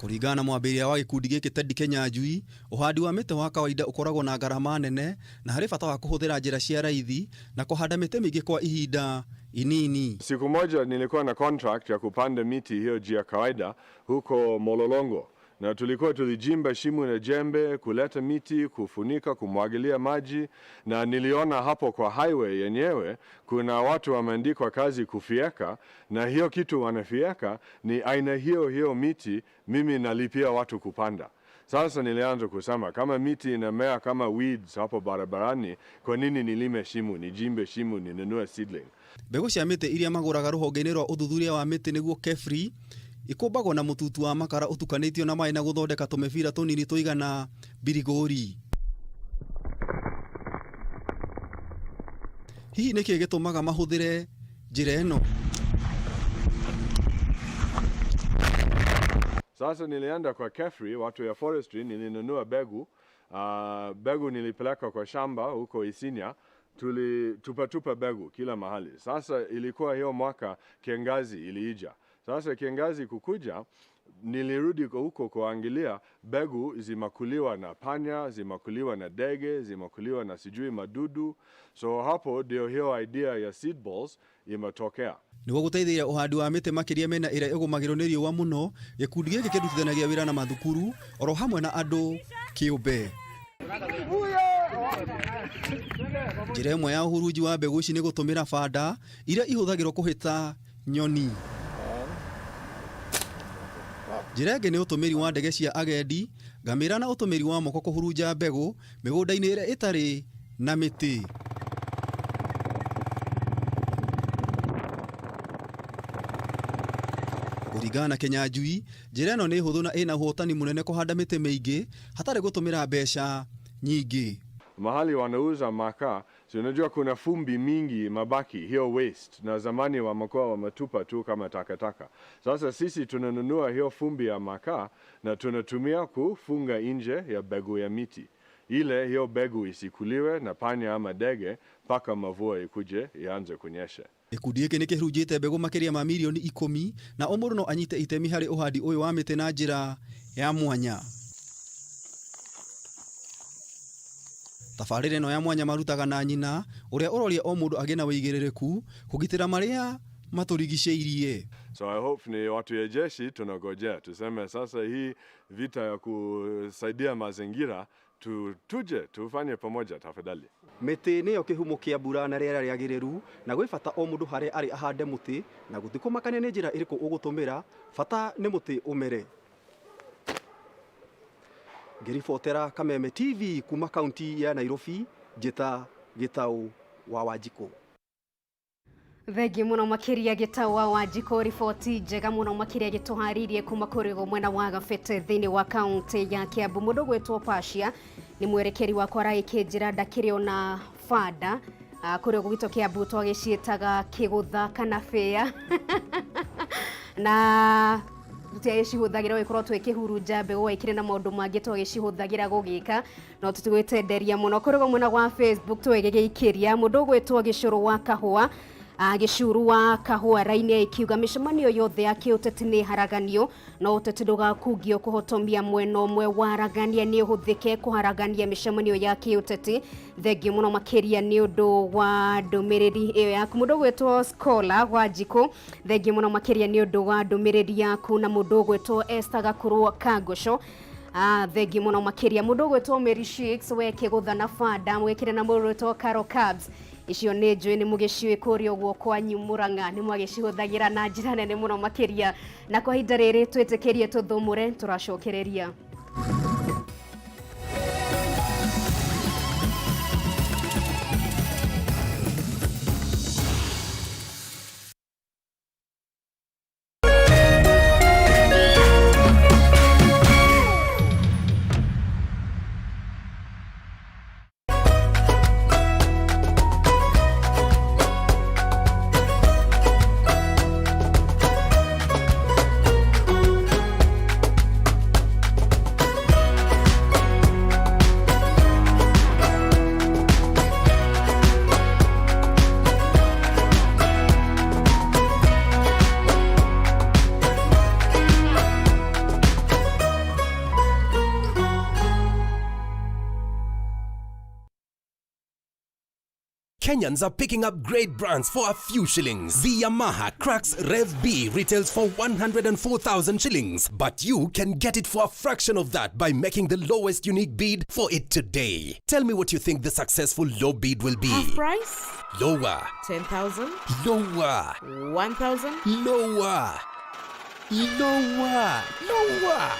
Kũringana na mwambĩrĩria wa gĩkundi gĩkĩ Teddy Kenyanjui, ũhandi wa mĩtĩ wa kawaida ũkoragwo na ngarama nene na harĩ bata wa kũhũthĩra njĩra cia raithi na kũhanda mĩtĩ mĩingĩ kwa ihinda inini. Siku moja nilikuwa na contract ya kupanda miti hiyo jia kawaida huko Mololongo, na tulikuwa tulijimba shimo na jembe kuleta miti, kufunika, kumwagilia maji, na niliona hapo kwa highway yenyewe kuna watu wameandikwa kazi kufieka, na hiyo kitu wanafieka ni aina hiyo hiyo miti mimi nalipia watu kupanda. Sasa nilianza kusema kama miti inamea kama weeds hapo barabarani, kwa nini nilime shimo, nijimbe shimo, ninunue seedling? Mbegũ cia mĩtĩ iria magũraga rũhonge-inĩ rwa ũthuthuria wa mĩtĩ nĩguo KEFRI ikũmbagwo na mũtutu wa makara ũtukanĩtio na maĩ na gũthondeka tũmĩbira tũnini tũigana mbirigũri. Hihi nĩkĩ gĩtũmaga mahũthĩre njĩra ĩno? Sasa nilienda kwa KEFRI, watu ya forestry, nilinunua begu. Begu nilipeleka kwa shamba huko Isinya, tulitupatupa begu kila mahali. Sasa ilikuwa hiyo mwaka kiangazi iliija. Sasa kiangazi kukuja, nilirudi huko kuangalia begu zimakuliwa na panya, zimakuliwa na dege, zimakuliwa na sijui madudu. So hapo ndio hiyo idea ya seed balls imetokea. Nĩguo gũteithĩrĩria ũhandi wa mĩtĩ makĩria mĩena ĩrĩa ĩgũmagĩrwo nĩ riũa mũno, gĩkundi gĩkĩ kĩrutithanagia wĩra na mathukuru oro hamwe na andũ kĩũmbe. Njĩra ĩmwe ya ũhurunji wa mbegũ ici nĩ gũtũmĩra banda iria ihũthagĩrwo kũhĩta nyoni. Njĩra ĩngĩ nĩ ũtũmĩri wa ndege cia agendi, ngamĩra na ũtũmĩri wa moko kũhurunja mbegũ mĩgũnda-inĩ ĩrĩa ĩtarĩ na mĩtĩ. Kũringana na Kenyanjui, njĩra ĩno nĩ hũthũ na ĩna ũhotani mũnene kũhanda mĩtĩ mĩingĩ hatarĩ gũtũmĩra mbeca nyingĩ. Mahali wanauza makaa, si unajua kuna fumbi mingi mabaki, hiyo waste, na zamani wamekuwa wametupa tu kama takataka. Sasa sisi tunanunua hiyo fumbi ya makaa na tunatumia kufunga nje ya begu ya miti, ile hiyo begu isikuliwe na panya ama dege mpaka mvua ikuje ianze kunyesha. Gĩkundi gĩkĩ nĩ kĩhurunjĩte mbegũ makĩria ma mirioni 10 na o mũndũ no anyite itemi harĩ ũhandi ũyũ wa mĩtĩ na njĩra ya mwanya. Tabarĩra ĩno ya mwanya marutaga na nyina ũrĩa ũroria o mũndũ agĩe na wĩigĩrĩrĩku kũgitĩra marĩa matũrigicĩirie. So I hope ni watu ya jeshi tunagojea tuseme sasa hii vita ya kusaidia mazingira tuje tufanye pamoja tafadhali. Mĩtĩ nĩyo kĩhumo kĩa mbura na rĩera rĩagĩrĩru na gwĩ bata o mũndũ harĩa arĩ ahande mũtĩ na gũtikũmakania nĩ njĩra ĩrĩkũ ũgũtũmĩra, bata nĩ mũtĩ ũmere. Ngĩribotera Kameme TV kuma kaunti ya Nairobi, njĩta Gĩtaũ wa Wanjikũ. Thengi muno makiria Gĩtaũ wa Wanjikũ, riboti njega muno makiria gĩtũharĩirie kuma kũrĩ mwena wa Gabete thĩinĩ wa kaunti ya Kiambu. Mũndũ gwĩtwo Pacia nĩ mwerekeri wakwa araikĩnjĩra ndakĩrĩ ona banda kũrĩa gwitũ Kiambu twagĩciĩtaga kĩgũtha kana bĩa na tutiagĩcihũthagĩra gũgĩkorwo twĩkĩhurunja mbegũ ikĩrĩ na maũndũ mangĩ twagĩcihũthagĩra gũgĩka no tũtigwĩtenderia mũno. Kũrĩ mwena wa Facebook twĩgĩgĩikĩria mũndũ ũgwĩtwo Gĩcũrũ wa Kahũa, Gĩcuru wa Kahũa raini ikiuga mĩcemanio yothe ya kĩũteti nĩ haraganio no ũteti ndũgakungio kũhotomia mwena ũmwe waragania nĩ ũhũthĩke kũharagania mĩcemanio ya kĩũteti. Thengiũ mũno makĩria nĩ ũndũ wa ndũmĩrĩri ĩyo yaku. Mũndũ ũgwĩtwo Scholar Wanjikũ, thengiũ mũno makĩria nĩ ũndũ wa ndũmĩrĩri yaku. Na mũndũ ũgwĩtwo Esther Gakũrwo Kangũco, thengiũ mũno makĩria. Mũndũ ũgwĩtwo Mary Shakes wekĩgũtha na banda mwĩkĩre na mũndũ ũgwĩtwo Carol Cabs, icio nĩ njũĩ nĩ mũgĩciũĩ kũrĩa ũguo kwanyu Mũrang'a nĩ mwagĩcihũthagĩra na njĩra nene mũno makĩria. Na kwa ihinda rĩrĩ twĩtĩkĩrie tũthũmũre, tũracokereria. Kenyans are picking up great brands for a few shillings. The Yamaha Crux Rev B retails for 104,000 shillings, but you can get it for a fraction of that by making the lowest unique bid for it today. Tell me what you think the successful low bid will be. Half price? Lower. 10,000? Lower. 1,000? Lower. Lower. Lower.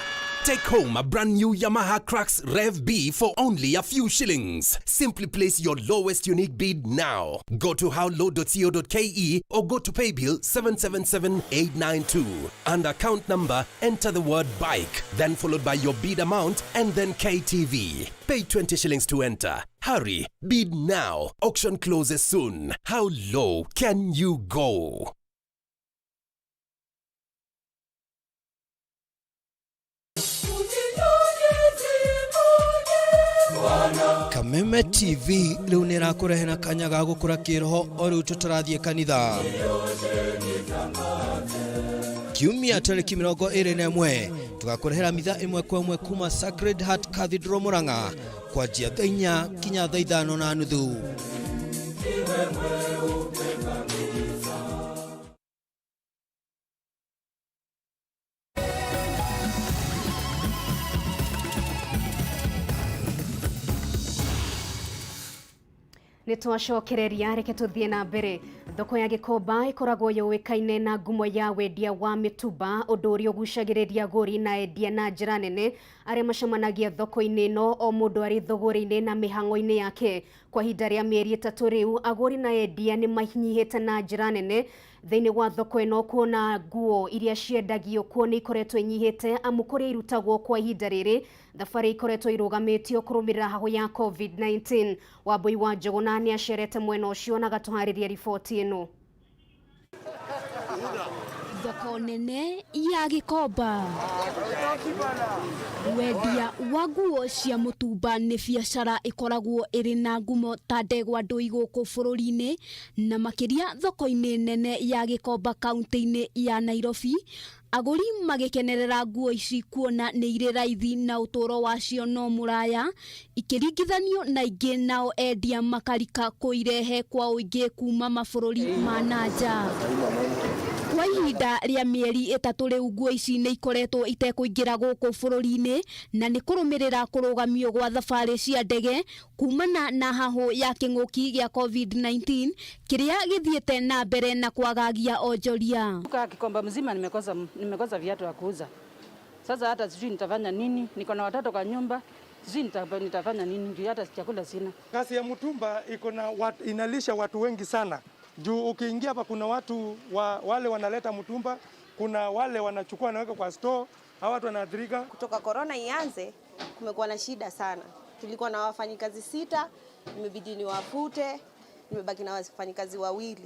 Take home a brand new Yamaha Crux Rev B for only a few shillings. Simply place your lowest unique bid now. Go to howlow.co.ke or go to paybill 777892. And account number, enter the word bike, then followed by your bid amount and then KTV. Pay 20 shillings to enter. Hurry, bid now. Auction closes soon. How low can you go? Kameme TV rĩu nĩ ĩrakũrehera kanya ga gũkũra kĩroho o rĩu tũtarathiĩ kanitha. Kiumia tarĩki 21 tũgakũrehera mitha ĩmwe kwa ĩmwe kuma Sacred Heart Cathedral Murang'a kwanjia thaa 4 kinya thaa 5:30. Nĩ twacokereria, reke tũthiĩ na mbere. Thoko ya Gĩkomba ĩkoragwo yũĩkaine na ngumo ya wendia wa mĩtumba, ũndũ ũrĩa ũgucagĩrĩria agũri na endia na njĩra nene arĩa macemanagia thoko-inĩ ĩno, o mũndũ arĩ thogorĩ-inĩ na mĩhang'o-inĩ yake. Kwa ihinda rĩa mĩeri 3 rĩu, agũri na endia nĩ manyihĩte na njĩra nene thĩinĩ wa thoko ĩno, kuona nguo iria ciendagio kuo nĩ ikoretwo inyihĩte amu kũrĩa irutagwo kwa ihinda rĩrĩ thabarĩ ikoretwo irũgamĩtio kũrũmĩrĩra hahũ ya COVID-19. Wambui wa Njũgũna nĩ acerete mwena ũcio na agatũharĩria riboti ĩno. Thoko nene ya Gĩkomba, wendia wa nguo cia mũtumba nĩ biacara ĩkoragwo ĩrĩ na ngumo ta ndegwa ndũi gũkũ bũrũri-inĩ na makĩria thoko-inĩ nene ya Gĩkomba kaunti-inĩ ya Nairobi. Agũri magĩkenerera nguo ici kuona nĩ irĩ raithi na ũtũũro wacio no mũraya ikĩringithanio na ingĩ, nao endia makarika kũirehe kwa ũingĩ kuma mabũrũri ma na nja. Kwa ihinda rĩa mĩeri 3 rĩu nguo ici nĩ ikoretwo itekũingĩra gũkũ bũrũri-inĩ na nĩ kũrũmĩrĩra kũrũgamio gwa thabarĩ cia ndege kumana na hahũ ya kĩng'ũki gĩa COVID-19 kĩrĩa gĩthiĩte na mbere na kwagagia onjoria. Duka Gikomba mzima nimekosa viatu ya kuuza. Sasa hata sijui nitafanya nini, niko na watoto kwa nyumba, sijui nitafanya nini, ndio hata chakula sina. Kazi ya mtumba iko na inalisha watu wengi sana. Juu ukiingia hapa kuna watu wale wanaleta mtumba, kuna wale wanachukua naweka kwa store, hawa watu wanaathirika. Kutoka corona ianze kumekuwa na shida sana. Tulikuwa na wafanyikazi 6, imebidi niwafute, nimebaki na wafanyikazi 2.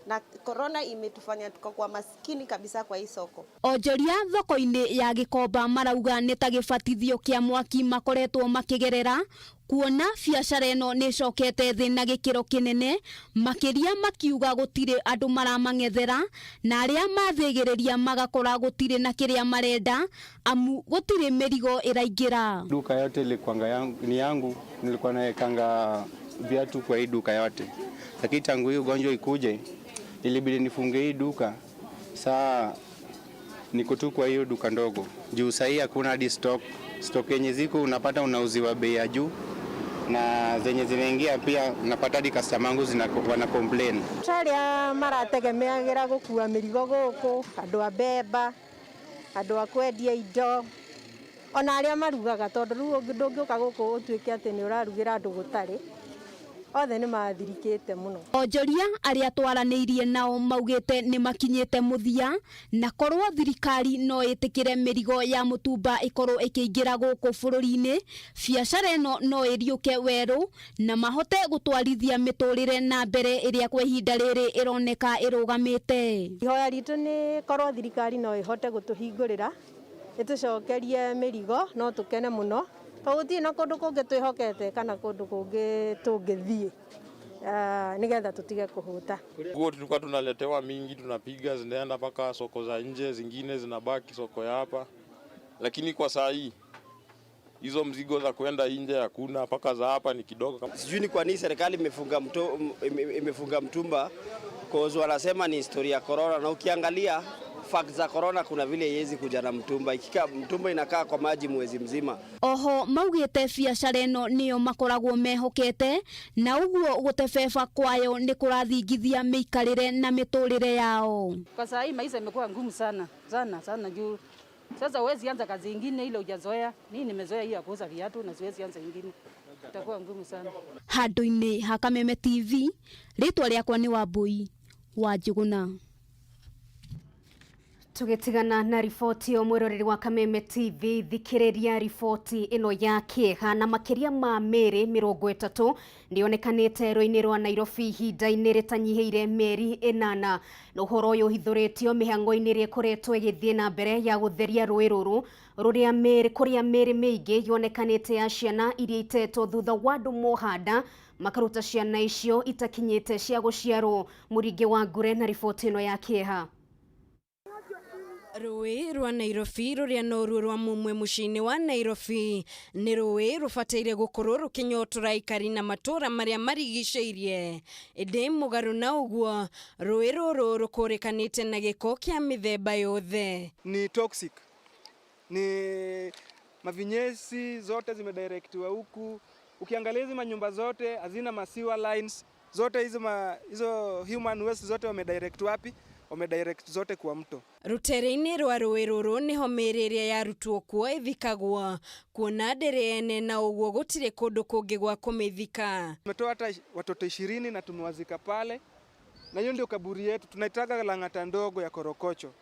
Na corona imetufanya tukakuwa maskini kabisa kwa hii soko. Onjoria thoko-inĩ ya Gĩkomba marauga nĩ ta gĩbatithio kĩa mwaki makoretwo makĩgerera kuona biacara ĩno nĩ ĩcokete thĩ na gĩkĩro kĩnene, makĩria makiuga gũtirĩ andũ maramang'ethera na arĩa mathĩgĩrĩria magakora gũtirĩ na kĩrĩa marenda amu gũtirĩ mĩrigo ĩraingĩra. Duka yote ilikuwa yangu, ni yangu, nilikuwa naekanga viatu kwa hii duka yote, lakini tangu hii ugonjwa ikuje ilibidi nifunge hii duka. Saa niko tu kwa hiyo duka ndogo juu sahii hakuna hadi stock. Stock yenye ziko unapata unauziwa bei ya juu, na zenye zinaingia pia unapata hadi customer wangu wana complain. Aria marategemeagira gukua mirigo guku, andu a mbemba, andu a kwendia indo, ona aria marugaga, tondu riu ndungiuka guku utuike ati ni urarugira andu gutari, othe nĩ mathirikĩte mũno. Onjoria arĩa twaranĩirie nao maugĩte nĩ makinyĩte mũthia na korwo thirikari no ĩtĩkĩre mĩrigo ya mũtumba ĩkorwo ĩkĩingĩra gũkũ bũrũri-inĩ, biacara ĩno no ĩriũke werũ na mahote gũtwarithia mĩtũrĩre na mbere ĩrĩa kwa ihinda rĩrĩ ĩroneka ĩrũgamĩte. Ihoya ritũ nĩ korwo thirikari no ĩhote gũtũhingũrĩra ĩtũcokerie mĩrigo no tũkene mũno, tondũ gũtirĩ na kũndũ kũngĩ twĩhokete kana kũndũ kũngĩ tũngĩthiĩ nigetha tutige kuhuta. Nguo tulikuwa tunaletewa mingi, tunapiga zinaenda mpaka soko za nje, zingine zinabaki soko ya hapa, lakini kwa saa hii Hizo mzigo za kwenda nje hakuna, mpaka za hapa ni kidogo. Sijui ni kwa nini serikali imefunga mtumba cause wanasema ni historia ya corona, na ukiangalia fact za corona kuna vile haiwezi kuja na mtumba. Ikika mtumba inakaa kwa maji mwezi mzima. Oho maugite biacara ĩno nĩyo makoragwo mehokete na ũguo gũtebeba kwayo nĩ kũrathingithia mĩikarĩre na mĩtũrĩre yao. Kwa saa hii maisha imekuwa ngumu sana sana sana juu sasa huwezi anza kazi ingine ile hujazoea. Mimi nimezoea hii ya kuuza viatu na siwezi anza ingine, itakuwa ngumu sana. Handũ-inĩ ha Kameme TV, rĩtwa rĩakwa nĩ Wambui wa Njũgũna. Tũgĩtigana na riboti ĩyo mwĩroreri wa Kameme TV, thikĩrĩria riboti ĩno ya kĩeha. Na makĩria ma mĩĩrĩ 30 nĩyonekanĩte rũĩ-inĩ rwa Nairobi ihinda-inĩ rĩtanyihĩire mĩeri 8. Na ũhoro ũyũ ũhithũrĩtio mĩhang'o-inĩ ĩrĩa ĩkoretwo ĩgĩthiĩ na mbere ya gũtheria rũĩ rũrũ rũrĩa mĩĩrĩ kũrĩa mĩĩrĩ mĩingĩ yonekanĩte ya ciana iria itetwo thutha wa andũ moha nda makaruta ciana icio itakinyĩte cia gũciarwo. Mũringĩ wa Ngure na riboti ĩno ya kĩeha. Rũĩ rwa Nairobi rũrĩa noruo rwa mumwe mũciĩ-inĩ wa Nairobi nĩ rũĩ rũbataire gũkorwo rũkĩnyotora aikari na matũra marĩa marigicĩirie, ĩndĩ mũgarũ na ũguo rũĩ rũrũ rũkũrĩkanĩte na gĩko kĩa mĩthemba yothe. Ni toxic, ni mavinyesi zote zimedirectiwa huku. Ukiangalia hizi manyumba zote hazina ma sewer lines zote hizo, hizo human waste zote wamedirect wapi? Wamedirect zote kwa mto. Rũtere-inĩ rwa rũĩ rũrũ nĩho mĩĩrĩ ĩrĩa yarutwo kuo ĩthikagwo, kuona ndĩrĩ ene na ũguo gũtirĩ kũndũ kũngĩ gwa kũmĩthika. Tumetoa hata watoto 20 na tumewazika pale, na hiyo ndio kaburi yetu. Tunaitaka Lang'ata ndogo ya Korokocho.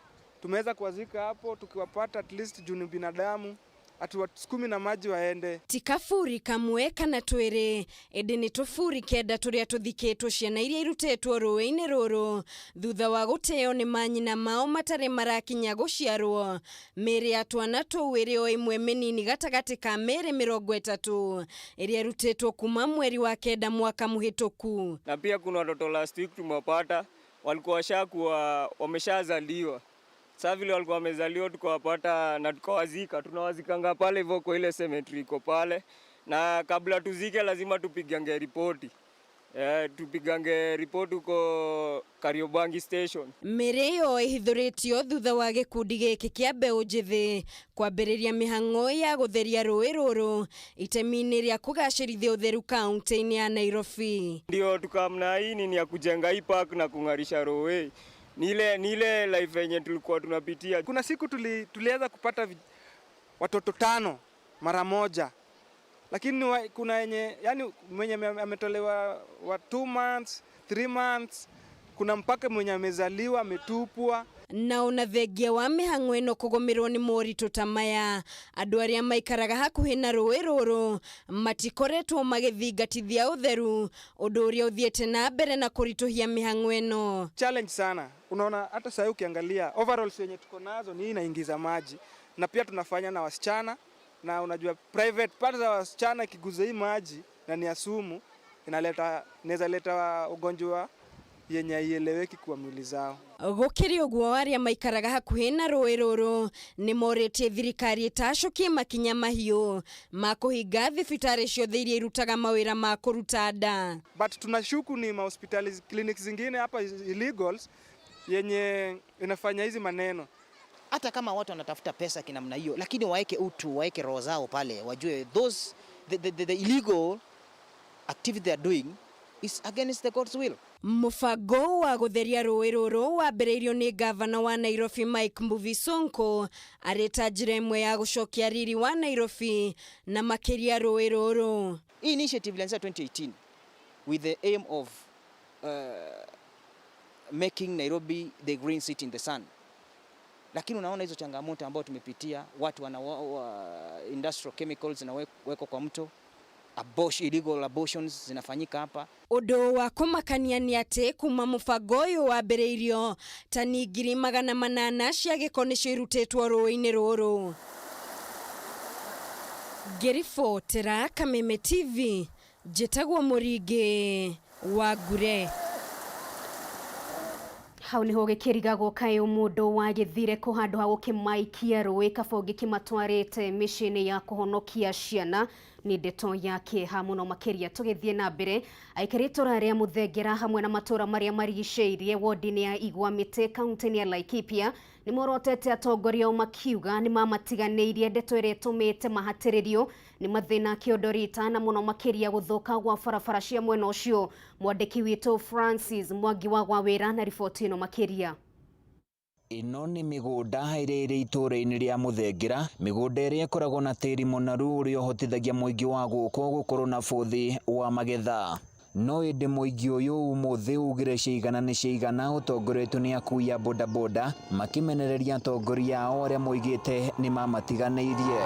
Tumeweza kuwazika hapo tukiwapata at least juu ni binadamu, hatuwasukumi na maji waende. Ti kaburi kamwe kana twĩrĩ, ĩndĩ nĩ tũburi 9 tũrĩa tũthikĩtwo ciana iria irutĩtwo rũĩ-inĩ rũrũ thutha wa gũteo nĩ manyina mao matarĩ marakinya gũciarwo. Mĩĩrĩ ya twana tũu ĩrĩ o ĩmwe mĩnini gatagatĩ ka mĩĩrĩ 30 ĩrĩa ĩrutĩtwo kuma mweri wa 9 mwaka mũhĩtũku. Na pia kuna watoto last week tumewapata walikuwa washakuwa wameshazaliwa. Sasa vile walikuwa wamezaliwa tukawapata na tukawazika, tunawazikanga pale hivyo kwa ile cemetery iko pale, na kabla tuzike lazima tupigange ripoti. Tupigange ripoti huko Kariobangi station. Mĩĩrĩ ĩyo ĩhithũrĩtio thutha wa gĩkundi gĩkĩ kĩa mbeũ njĩthĩ kwambĩrĩria mĩhang'o ya gũtheria rũĩ rũrũ itemi-inĩ rĩa kũgacĩrithia ũtheru kaunti-inĩ ya Nairobi. Ndio tukamna hii nini ya kujenga hii park na kung'arisha rũĩ. Ni ile life yenye tulikuwa tunapitia. Kuna siku tuliweza kupata watoto 5 mara moja. Lakini kuna yenye, yani mwenye ametolewa wa 2 months, 3 months, kuna mpaka mwenye amezaliwa ametupwa. Na ona thengia wa mĩhang'o ĩno kũgũmĩrwo nĩ moritũ ta maya, andũ arĩa maikaraga hakuhĩ na rũĩ rũrũ matikoretwo magĩthingatithia ũtheru, ũndũ ũrĩa ũthiĩte na mbere na kũritũhia mĩhang'o ĩno. Challenge sana. Unaona hata sasa ukiangalia overalls yenye tuko nazo ni inaingiza maji, na pia tunafanya na wasichana, na unajua private part za wasichana ikiguza hii maji na ni ya sumu, inaweza leta ugonjwa yenye haieleweki kwa mwili zao. Gũkĩrĩ ũguo, arĩa maikaraga hakuhĩ na rũĩ rũrũ nĩ morĩtie thirikari ĩtacũkie makinya mahiũ ma kũhinga thibitarĩ ciothe iria irutaga mawĩra ma kũruta nda. But tunashuku ni mahospitali, clinics zingine hapa illegals yenye inafanya hizi maneno. Hata kama watu wanatafuta pesa kinamna hiyo, lakini waeke utu, waeke roho zao pale, wajue those the illegal activity they are doing is against the God's will. Mũbango wa gũtheria rũĩ rũrũ wambĩrĩirio nĩ gavana wa Nairobi Mike Mbuvi Sonko arĩ ta njĩra ĩmwe ya gũcokia riri wa Nairobi na makĩria rũĩ rũrũ. Hii initiative ilianza 2018 with the aim of making Nairobi the green city in the sun. Lakini unaona hizo changamoto ambazo tumepitia, watu wana industrial chemicals zinawekwa kwa mto, illegal abortions zinafanyika hapa. Ũndũ wa kũmakania nĩ atĩ kuma mũbango ũyũ wambĩrĩirio tani 800,000 cia gĩko nĩcio irutĩtwo rũĩ-inĩ rũrũ. Ngĩribotera Kameme TV, njĩtagwo Mũringĩ wa Ngure. Hau niho gĩkĩrigagwo kaĩ mũndũ wagĩthire kũ handũ ha gũkĩmaikia rũĩ kaba ũngĩkĩmatwarĩte mĩciĩ-inĩ ya kũhonokia ciana. Nĩ ndeto ya kĩeha mũno makĩria. Tũgĩthiĩ na mbere, aikari itũra rĩa Mũthengera hamwe na matũra marĩa marigicĩirie wodi-inĩ ya Igwa Mĩtĩ kaunti-inĩ ya Laikipia nĩ morotete atongoria ao makiuga nĩ mamatiganĩirie, ndeto ĩrĩa ĩtũmĩte mahatĩrĩrio nĩ mathĩna kĩondorita na mũno makĩria gũthũka gwa barabara cia mwena ũcio. Mwandĩki witũ Francis Mwangi wa Gwawĩra na riboti ĩno makĩria. Ĩno nĩ mĩgũnda ĩrĩa ĩrĩ itũũra-inĩ rĩa Mũthengera, mĩgũnda ĩrĩa ĩkoragwo na tĩri mũnoru ũrĩa ũhotithagia mũingĩ wa gũkũ gũkorwo na bũthi wa magetha. No ĩndĩ mũingĩ ũyũ ũmũthĩ ugire ciigana nĩ ciigana ũtongoretio nĩ akui a bodaboda makĩmenereria atongoria ao arĩa moigĩte nĩ mamatiganĩirie.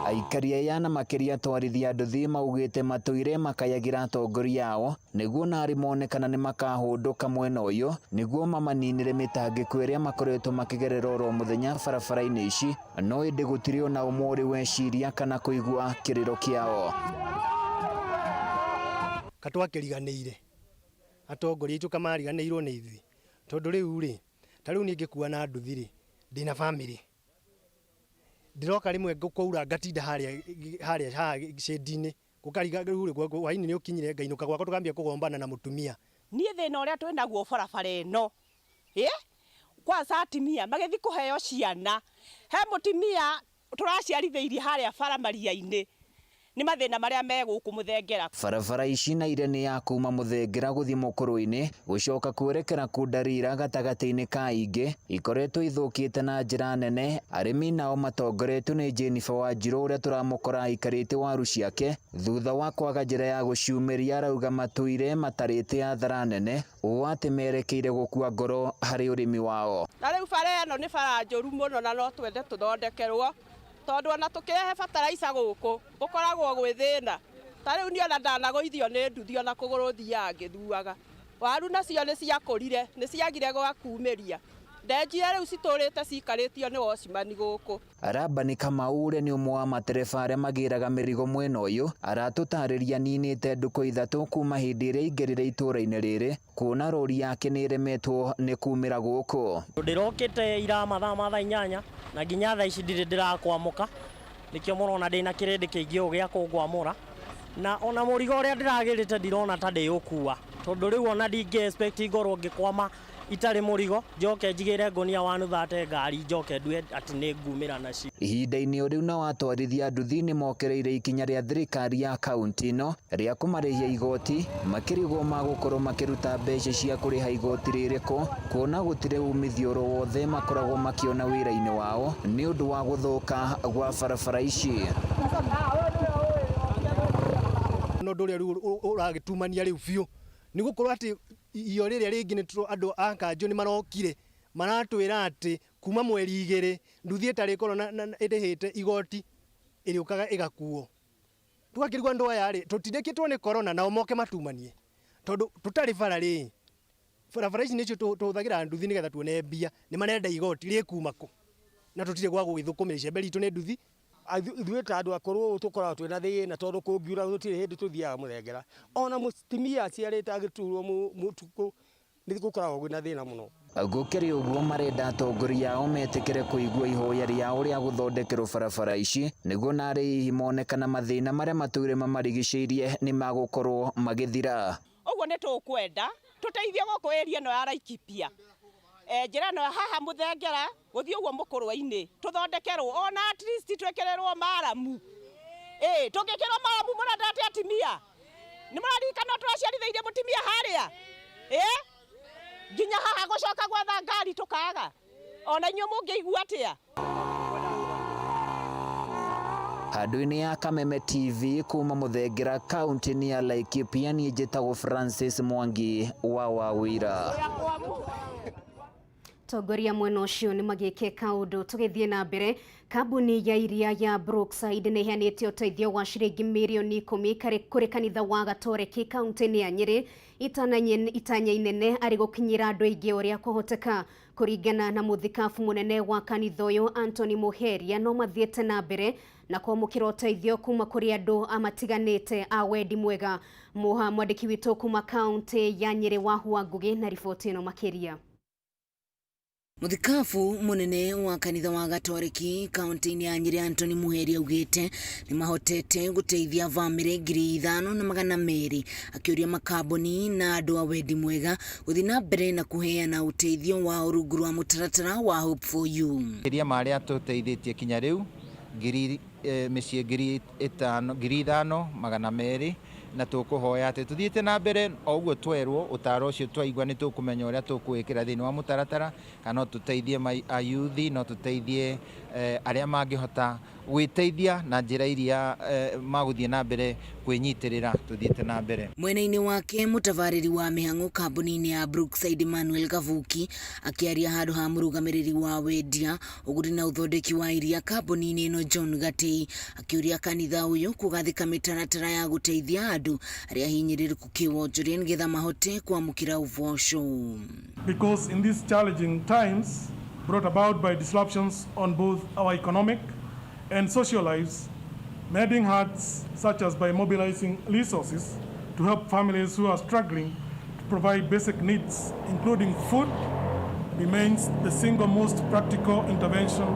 Aikari aya na makĩria atwarithia a nduthi maugĩte matũire makayagĩra atongoria ao nĩguo narĩ mone kana nĩ makahũndũka mwena ũyũ nĩguo mamaninĩre mĩtangĩko ĩrĩa makoretwo makĩgerera oro mũthenya barabara-inĩ ici, no ĩndĩ gũtirĩ ona ũmwe ũrĩ weciria kana kũigua kĩrĩro kĩao. Katwakĩriganĩire atongoria aitũ kamariganĩirwo nĩ ithuĩ, tondũ rĩu rĩ ta rĩu niĩ ngĩkua na nduthi rĩ ndĩna bamĩrĩ, ndĩroka rĩmwe kwaura ngatinda harĩa harĩa haha cĩndi-inĩ gũkariga rĩu rĩ hwainĩ nĩ ũkinyire ngainũka gwakwa tũkambia kũgombana na mũtumia. Niĩ thĩna ũrĩa twĩ naguo barabara ĩno ĩ kwanza atimia magĩthiĩ kũheo ciana, he mũtimia tũraciarithĩirie harĩa bara maria-inĩ nĩ mathĩna marĩa me gũkũ Mũthengera. Barabara ici na ire nĩ ya kuma Mũthengera gũthiĩ Mũkũrũ-inĩ gũcoka kwerekera Kundarira gatagatĩ-inĩ ka ingĩ ikoretwo ithũkĩte na njĩra nene. Arĩmi nao matongoretio nĩ Jennifer Wanjirũ ũrĩa tũramũkora aikarĩte waru ciake thutha wa kwaga njĩra ya gũciumĩria, arauga matũire matarĩte athara nene ũũ atĩ merekeire gũkua ngoro harĩ ũrĩmi wao. Na rĩu bara ĩno nĩ bara njũru mũno na no twende tũthondekerwo, tondũ ona tũkĩrehe bataraica gũkũ gũkoragwo gwĩ thĩna. Ta rĩu niĩ ona ndanagũithio nĩ nduthi ona kũgũrũ thiaga ngĩthuaga. Waru nacio nĩ ciakũrire, nĩ ciagire gwa kumĩria. Ndenjire rĩu citũrĩte cikarĩtio nĩ wocimani gũkũ. Rabani Kamau ũrĩa nĩ ũmwe wa matereba arĩa magĩraga mĩrigo mwena ũyũ aratũtarĩria ninĩte ndukũ ithatũ kuma hĩndĩ ĩrĩa aingĩrire itũũra-inĩ rĩrĩ kuona rori yake nĩ ĩremetwo nĩ kumĩra gũkũ. Ndĩrokĩte ira mathaa ma thaa inyanya na nginya thaa ici ndirĩ ndĩrakwamũka, nĩkĩo mũrona ndĩna kĩrĩndĩ kĩingĩ ũũ gĩa kũngwamũra, na ona mũrigo ũrĩa ndĩragĩrĩte ndirona ta ndĩũkua, tondũ rĩu ona ndingĩ expect ngorwo ngĩkwama itarĩ mũrigo njoke njigĩre ngũnia 130 ngari njoke ndue atĩ nĩ ngumĩra nacio. Ihinda-inĩ o rĩu nao atwarithia nduthi nĩ mokereire ikinya rĩa thirikari ya kaunti ĩno rĩa kũmarĩhia igoti, makĩrigwo magũkorwo makĩruta mbeca cia kũrĩha igoti rĩrĩkũ kuona gũtirĩ umithio oro wothe makoragwo makĩona wĩra-inĩ wao nĩ ũndũ wa gũthũka gwa barabara ici. No ũndũ ũrĩa rĩu ũragĩtumania rĩu biũ nĩ gũkorwo atĩ iyo rĩrĩa rĩngĩ nĩ andũ a kanjũ nĩ marokire maratwĩra atĩ kuma mweri 2 nduthi ĩtarĩ ĩkorwo na ĩrĩhĩte igoti ĩrĩũkaga ĩgakuo. Tũgakĩrigwo andũ aya rĩ tũtindĩkĩtwo nĩ corona nao moke matumanie, tondũ tũtarĩ bara rĩ barabara ici nĩcio tũhũthagĩra nduthi nĩgetha tuone mbia, nĩ marenda igoti rĩkuma kũ na tũtirĩ gwa gũgĩthũkũmĩra, icembe ritũ nĩ nduthi. Ithuĩ ta andũ akũrũ tũkoragwo twĩna thĩna tondũ kũngiura gũtirĩ hĩndĩ tũthiaga Mũthengera, ona mũtumia aciarĩte agĩturwo mũtukũ nĩ gũkoragwo kwĩna thĩna mũno. Gũkĩrĩ ũguo marenda atongoria ao metĩkĩre kũigua ihoya rĩao rĩa gũthondekerwo barabara ici nĩguo narĩ hihi mone kana mathĩna marĩa matũire mamarigicĩirie nĩ magũkorwo magĩthira. Ũguo nĩ tũkwenda tũteithio gũkũ area ĩno ya Laikipia, njĩra ĩno haha Mũthengera gũthiĩ ũguo Mũkũrwe-inĩ tũthondekerwo ona at least twĩkĩrĩrwo maramu. Tũngĩkĩrwo maramu mũrenda atĩ atimia nĩ mũraririkana tũraciarithĩirie mũtimia harĩa nginya haha gũcoka gwetha ngari tũkaga, ona inyuĩ mũngĩigua atĩa? Handũ-inĩ ya Kameme TV kuma Mũthengera kaunti-inĩ ya Laikipia, niĩ njĩtagwo Francis Mwangi wa Wawira. Tongoria mwena ũcio nĩ magĩke kaũndũ. Tũgĩthiĩ na mbere, kambuni ya iria ya Brookside nĩ ĩheanĩte ũteithio wa ciringi mirioni 10 kũrĩ kanitha wa Gatoreki kaunti-inĩ ya Nyĩrĩ, itanya inene arĩ gũkinyĩra andũ aingĩ ũrĩa kwahoteka. Kũringana na mũthikabu mũnene wa kanitha ũyũ Anthony Muheria, no mathiĩte na mbere na kwamũkĩra ũteithio kuma kũrĩ andũ amatiganĩte a wendi mwega. Muha mwandĩki witũ kuma kaunti ya Nyĩrĩ Wahua Ngugi na riboti ĩno makĩria. Mũthikabu mũnene wa kanitha wa Gatoreki kaunti-inĩ ya Nyĩrĩ Anthony Muheria augĩte nĩ mahotete gũteithia bamĩrĩ 5200, akĩũria makambuni na andũ a wendi mwega gũthiĩ na mbere na kũheana ũteithio wao rungu rwa mũtaratara wa Hope for You. Makĩria ma arĩa tũteithĩtie kinya rĩu ngiri mĩciĩ 5000, 5200, na tũkũhoya atĩ tũthiĩte na mbere o ũguo twerwo ũtaro ũcio twaigua nĩ tũkũmenya ũrĩa tũkũwĩkĩra thĩinĩ wa mũtaratara, kana no tũteithie ayuthi, no tũteithie arĩa mangĩhota gwĩteithia na njĩra iria magũthiĩ na mbere kwĩnyitĩrĩra tũthiĩte na mbere. Mwena-inĩ wake mũtabarĩri wa mĩhang'o kambuni-inĩ ya Brookside Emmanuel Gavuki akĩaria handũ ha mũrũgamĩrĩri wa wendia ũgũri na ũthondeki wa iria kambuni-inĩ ĩno John Gatei, akĩũria kanitha ũyũ kũgathĩka mĩtaratara ya gũteithia andũ arĩa hinyĩrĩrĩku kĩwonjoria nĩgetha mahote kwamũkĩra ũboco. Because in these challenging times brought about by disruptions on both our economic and social lives, mending hearts such as by mobilizing resources to help families who are struggling to provide basic needs, including food, remains the single most practical intervention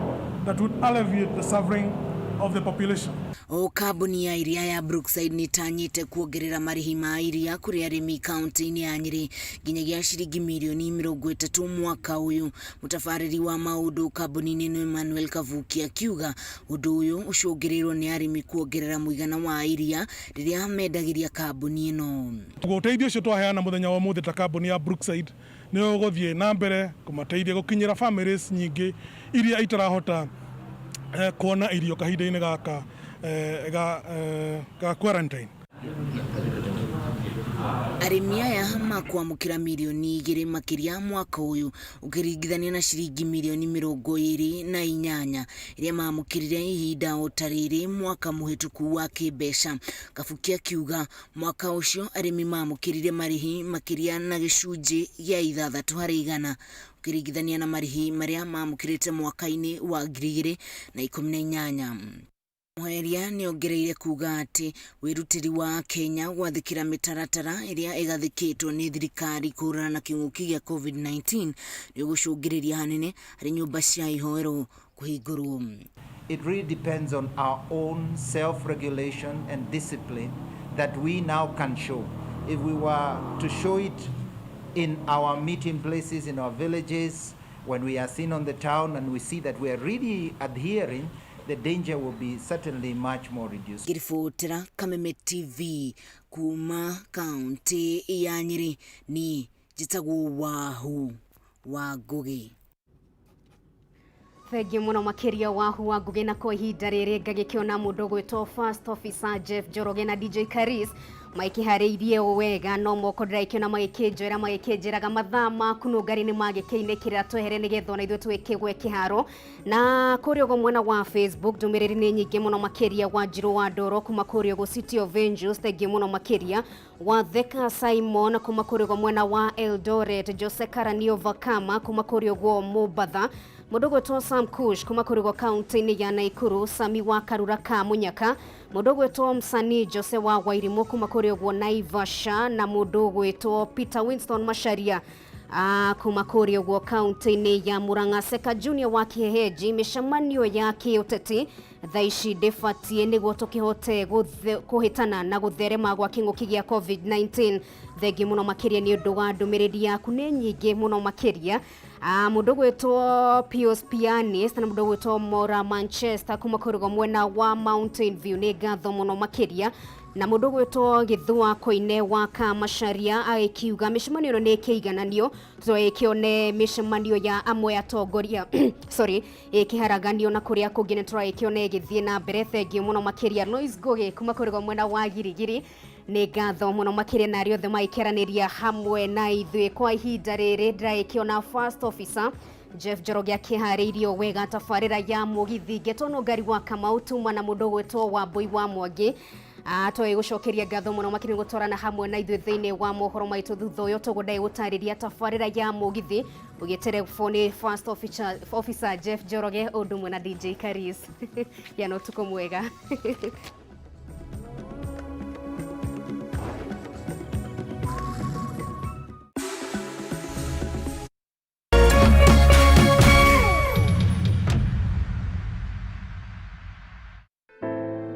that would alleviate the suffering of the population. O kambuni ya iria ya Brookside nĩtanyĩte kuongerera marĩhi ma iria kũrĩ arĩmi kaunti-inĩ ya Nyĩrĩ nginyagia ciringi mirioni 30 mwaka ũyũ. Mũtabarĩri wa maũndũ kambuni-inĩ ĩno Emmanuel Kavuki akiuga ũndũ ũyũ ũcũngĩrĩirwo nĩ arĩmi kuongerera mũigana wa iria rĩrĩa mendagĩria kambuni ĩno. Ũteithio ũcio twaheana mũthenya wa ũmũthĩ ta kambuni ya Brookside nĩ ũgũthiĩ na mbere kũmateithia gũkinyĩra families nyingĩ iria itarahota kuona irio kahinda-inĩ gaka ga quarantine. Arĩmi aya makwamũkĩra mirioni 2 makĩria mwaka ũyũ ũkĩringithania na ciringi mirioni 28 iria mamũkĩrire ihinda o ta rĩrĩ mwaka mũhĩtũku wa kĩmbeca. Kabuki akiuga mwaka ũcio arĩmi mamũkĩrire marĩhi makĩria na gĩcunjĩ gĩa 6 harĩ igana ũkĩringithania na marĩhi marĩa mamũkĩrĩte mwaka-inĩ wa 2018. Muheria nĩongereire kuga atĩ wĩrutĩri wa Kenya gwathĩkĩra mĩtaratara ĩrĩa ĩgathĩkĩtwo nĩ thirikari kũhũrana na kĩng'ũki gĩa COVID-19 nĩũgũcũngĩrĩria hanene harĩ nyũmba cia ihoero kũhingũrwo. It really depends on our own self-regulation and discipline that we now can show. If we were to show it in our meeting places, in our villages, when we are seen on the town and we see that we are really adhering, the danger will be certainly much more reduced. Ngĩribotera Kameme TV kuma kaunti ya Nyĩrĩ, ni njĩtagwo Wahu wa Ngugi. Thengiũ mũno makĩria Wahu wa Ngugi, na kwa ihinda rĩrĩ ngagĩkĩona mũndũ ũgwĩtwo First Officer Jeff Njoroge na DJ Karis maikĩharĩirie o wega, no moko ndĩrakĩona magĩkĩnjoera magĩkĩnjĩraga mathaa maku nũngari nĩ magĩkĩinĩkĩrĩra twehere nĩgetha ona ithuĩ twĩkĩgwe kĩharo. Na kũrĩa ũguo mwena wa Facebook ndũmĩrĩri nĩ nyingĩ mũno makĩria. Wanjirũ wa Ndoro kuma kũrĩa ũguo City of Angels, thengiũ mũno makĩria. Watheka Simon kuma kũrĩa ũguo mwena wa Eldoret, Jose Karanio Vakama kuma kũrĩa ũguo Mombatha, mũndũ ũgwĩtwo Sam Kush kuma kũrĩa ũguo kaunti-inĩ ya Naikuru, Sami wa Karura ka Munyaka, mũndũ ũgwĩtwo Msanii Jose wa Wairimũ kuma kũrĩa ũguo Naivasha, na mũndũ ũgwĩtwo Peter Winston Macharia kuma kũrĩa ũguo kaunti-inĩ ya Murang'a. Seka Junior wa Kĩhehenji, mĩcemanio ya kĩũteti thaa ici ndĩbatiĩ nĩguo tũkĩhote kũhĩtana na gũtherema gwa kĩng'ũki gĩa COVID-19. Thengiũ mũno makĩria nĩ ũndũ wa ndũmĩrĩri yaku nĩ nyingĩ mũno makĩria. Mũndũ ũgwĩtwo Pius Pianist na mũndũ ũgwĩtwo Mora Manchester kuma kũrĩa mwena wa Mountain View, nĩ ngatho mũno makĩria. Na mũndũ ũgwĩtwo Gĩthua Koine wa Kamacharia agĩkiuga mĩcemanio ĩno nĩ ĩkĩigananio, tũragĩkĩone mĩcemanio ya amwe atongoria sorry ĩkĩharaganio na kũrĩa kũngĩ nĩ tũragĩkĩone ĩgĩthiĩ na mbere. Thengiũ mũno makĩria Lois Ngugi kuma kũrĩa mwena wa Girigiri, nĩ ngatho mũno makĩria na arĩa othe magĩkĩaranĩria hamwe na ithuĩ kwa ihinda rĩrĩ. Ndĩragĩkĩona First Officer Jeff Njoroge akĩharĩirio wega tabarĩra ya mũgithi ngetwo no ngari wa Kamau tuma na mũndũ ũgwĩtwo Wambui wa Mwangi. Twagĩgũcokeria ngatho mũno makĩria gũtwarana hamwe na ithuĩ thĩinĩ wa mohoro maitũ. Thutha ũyũ tũgũndai gũtarĩria tabarĩra ya mũgithi ũgĩterebwo nĩ first officer Jeff Njoroge ũndũ ũmwe na DJ Karis. Gĩa na ũtukũ mwega.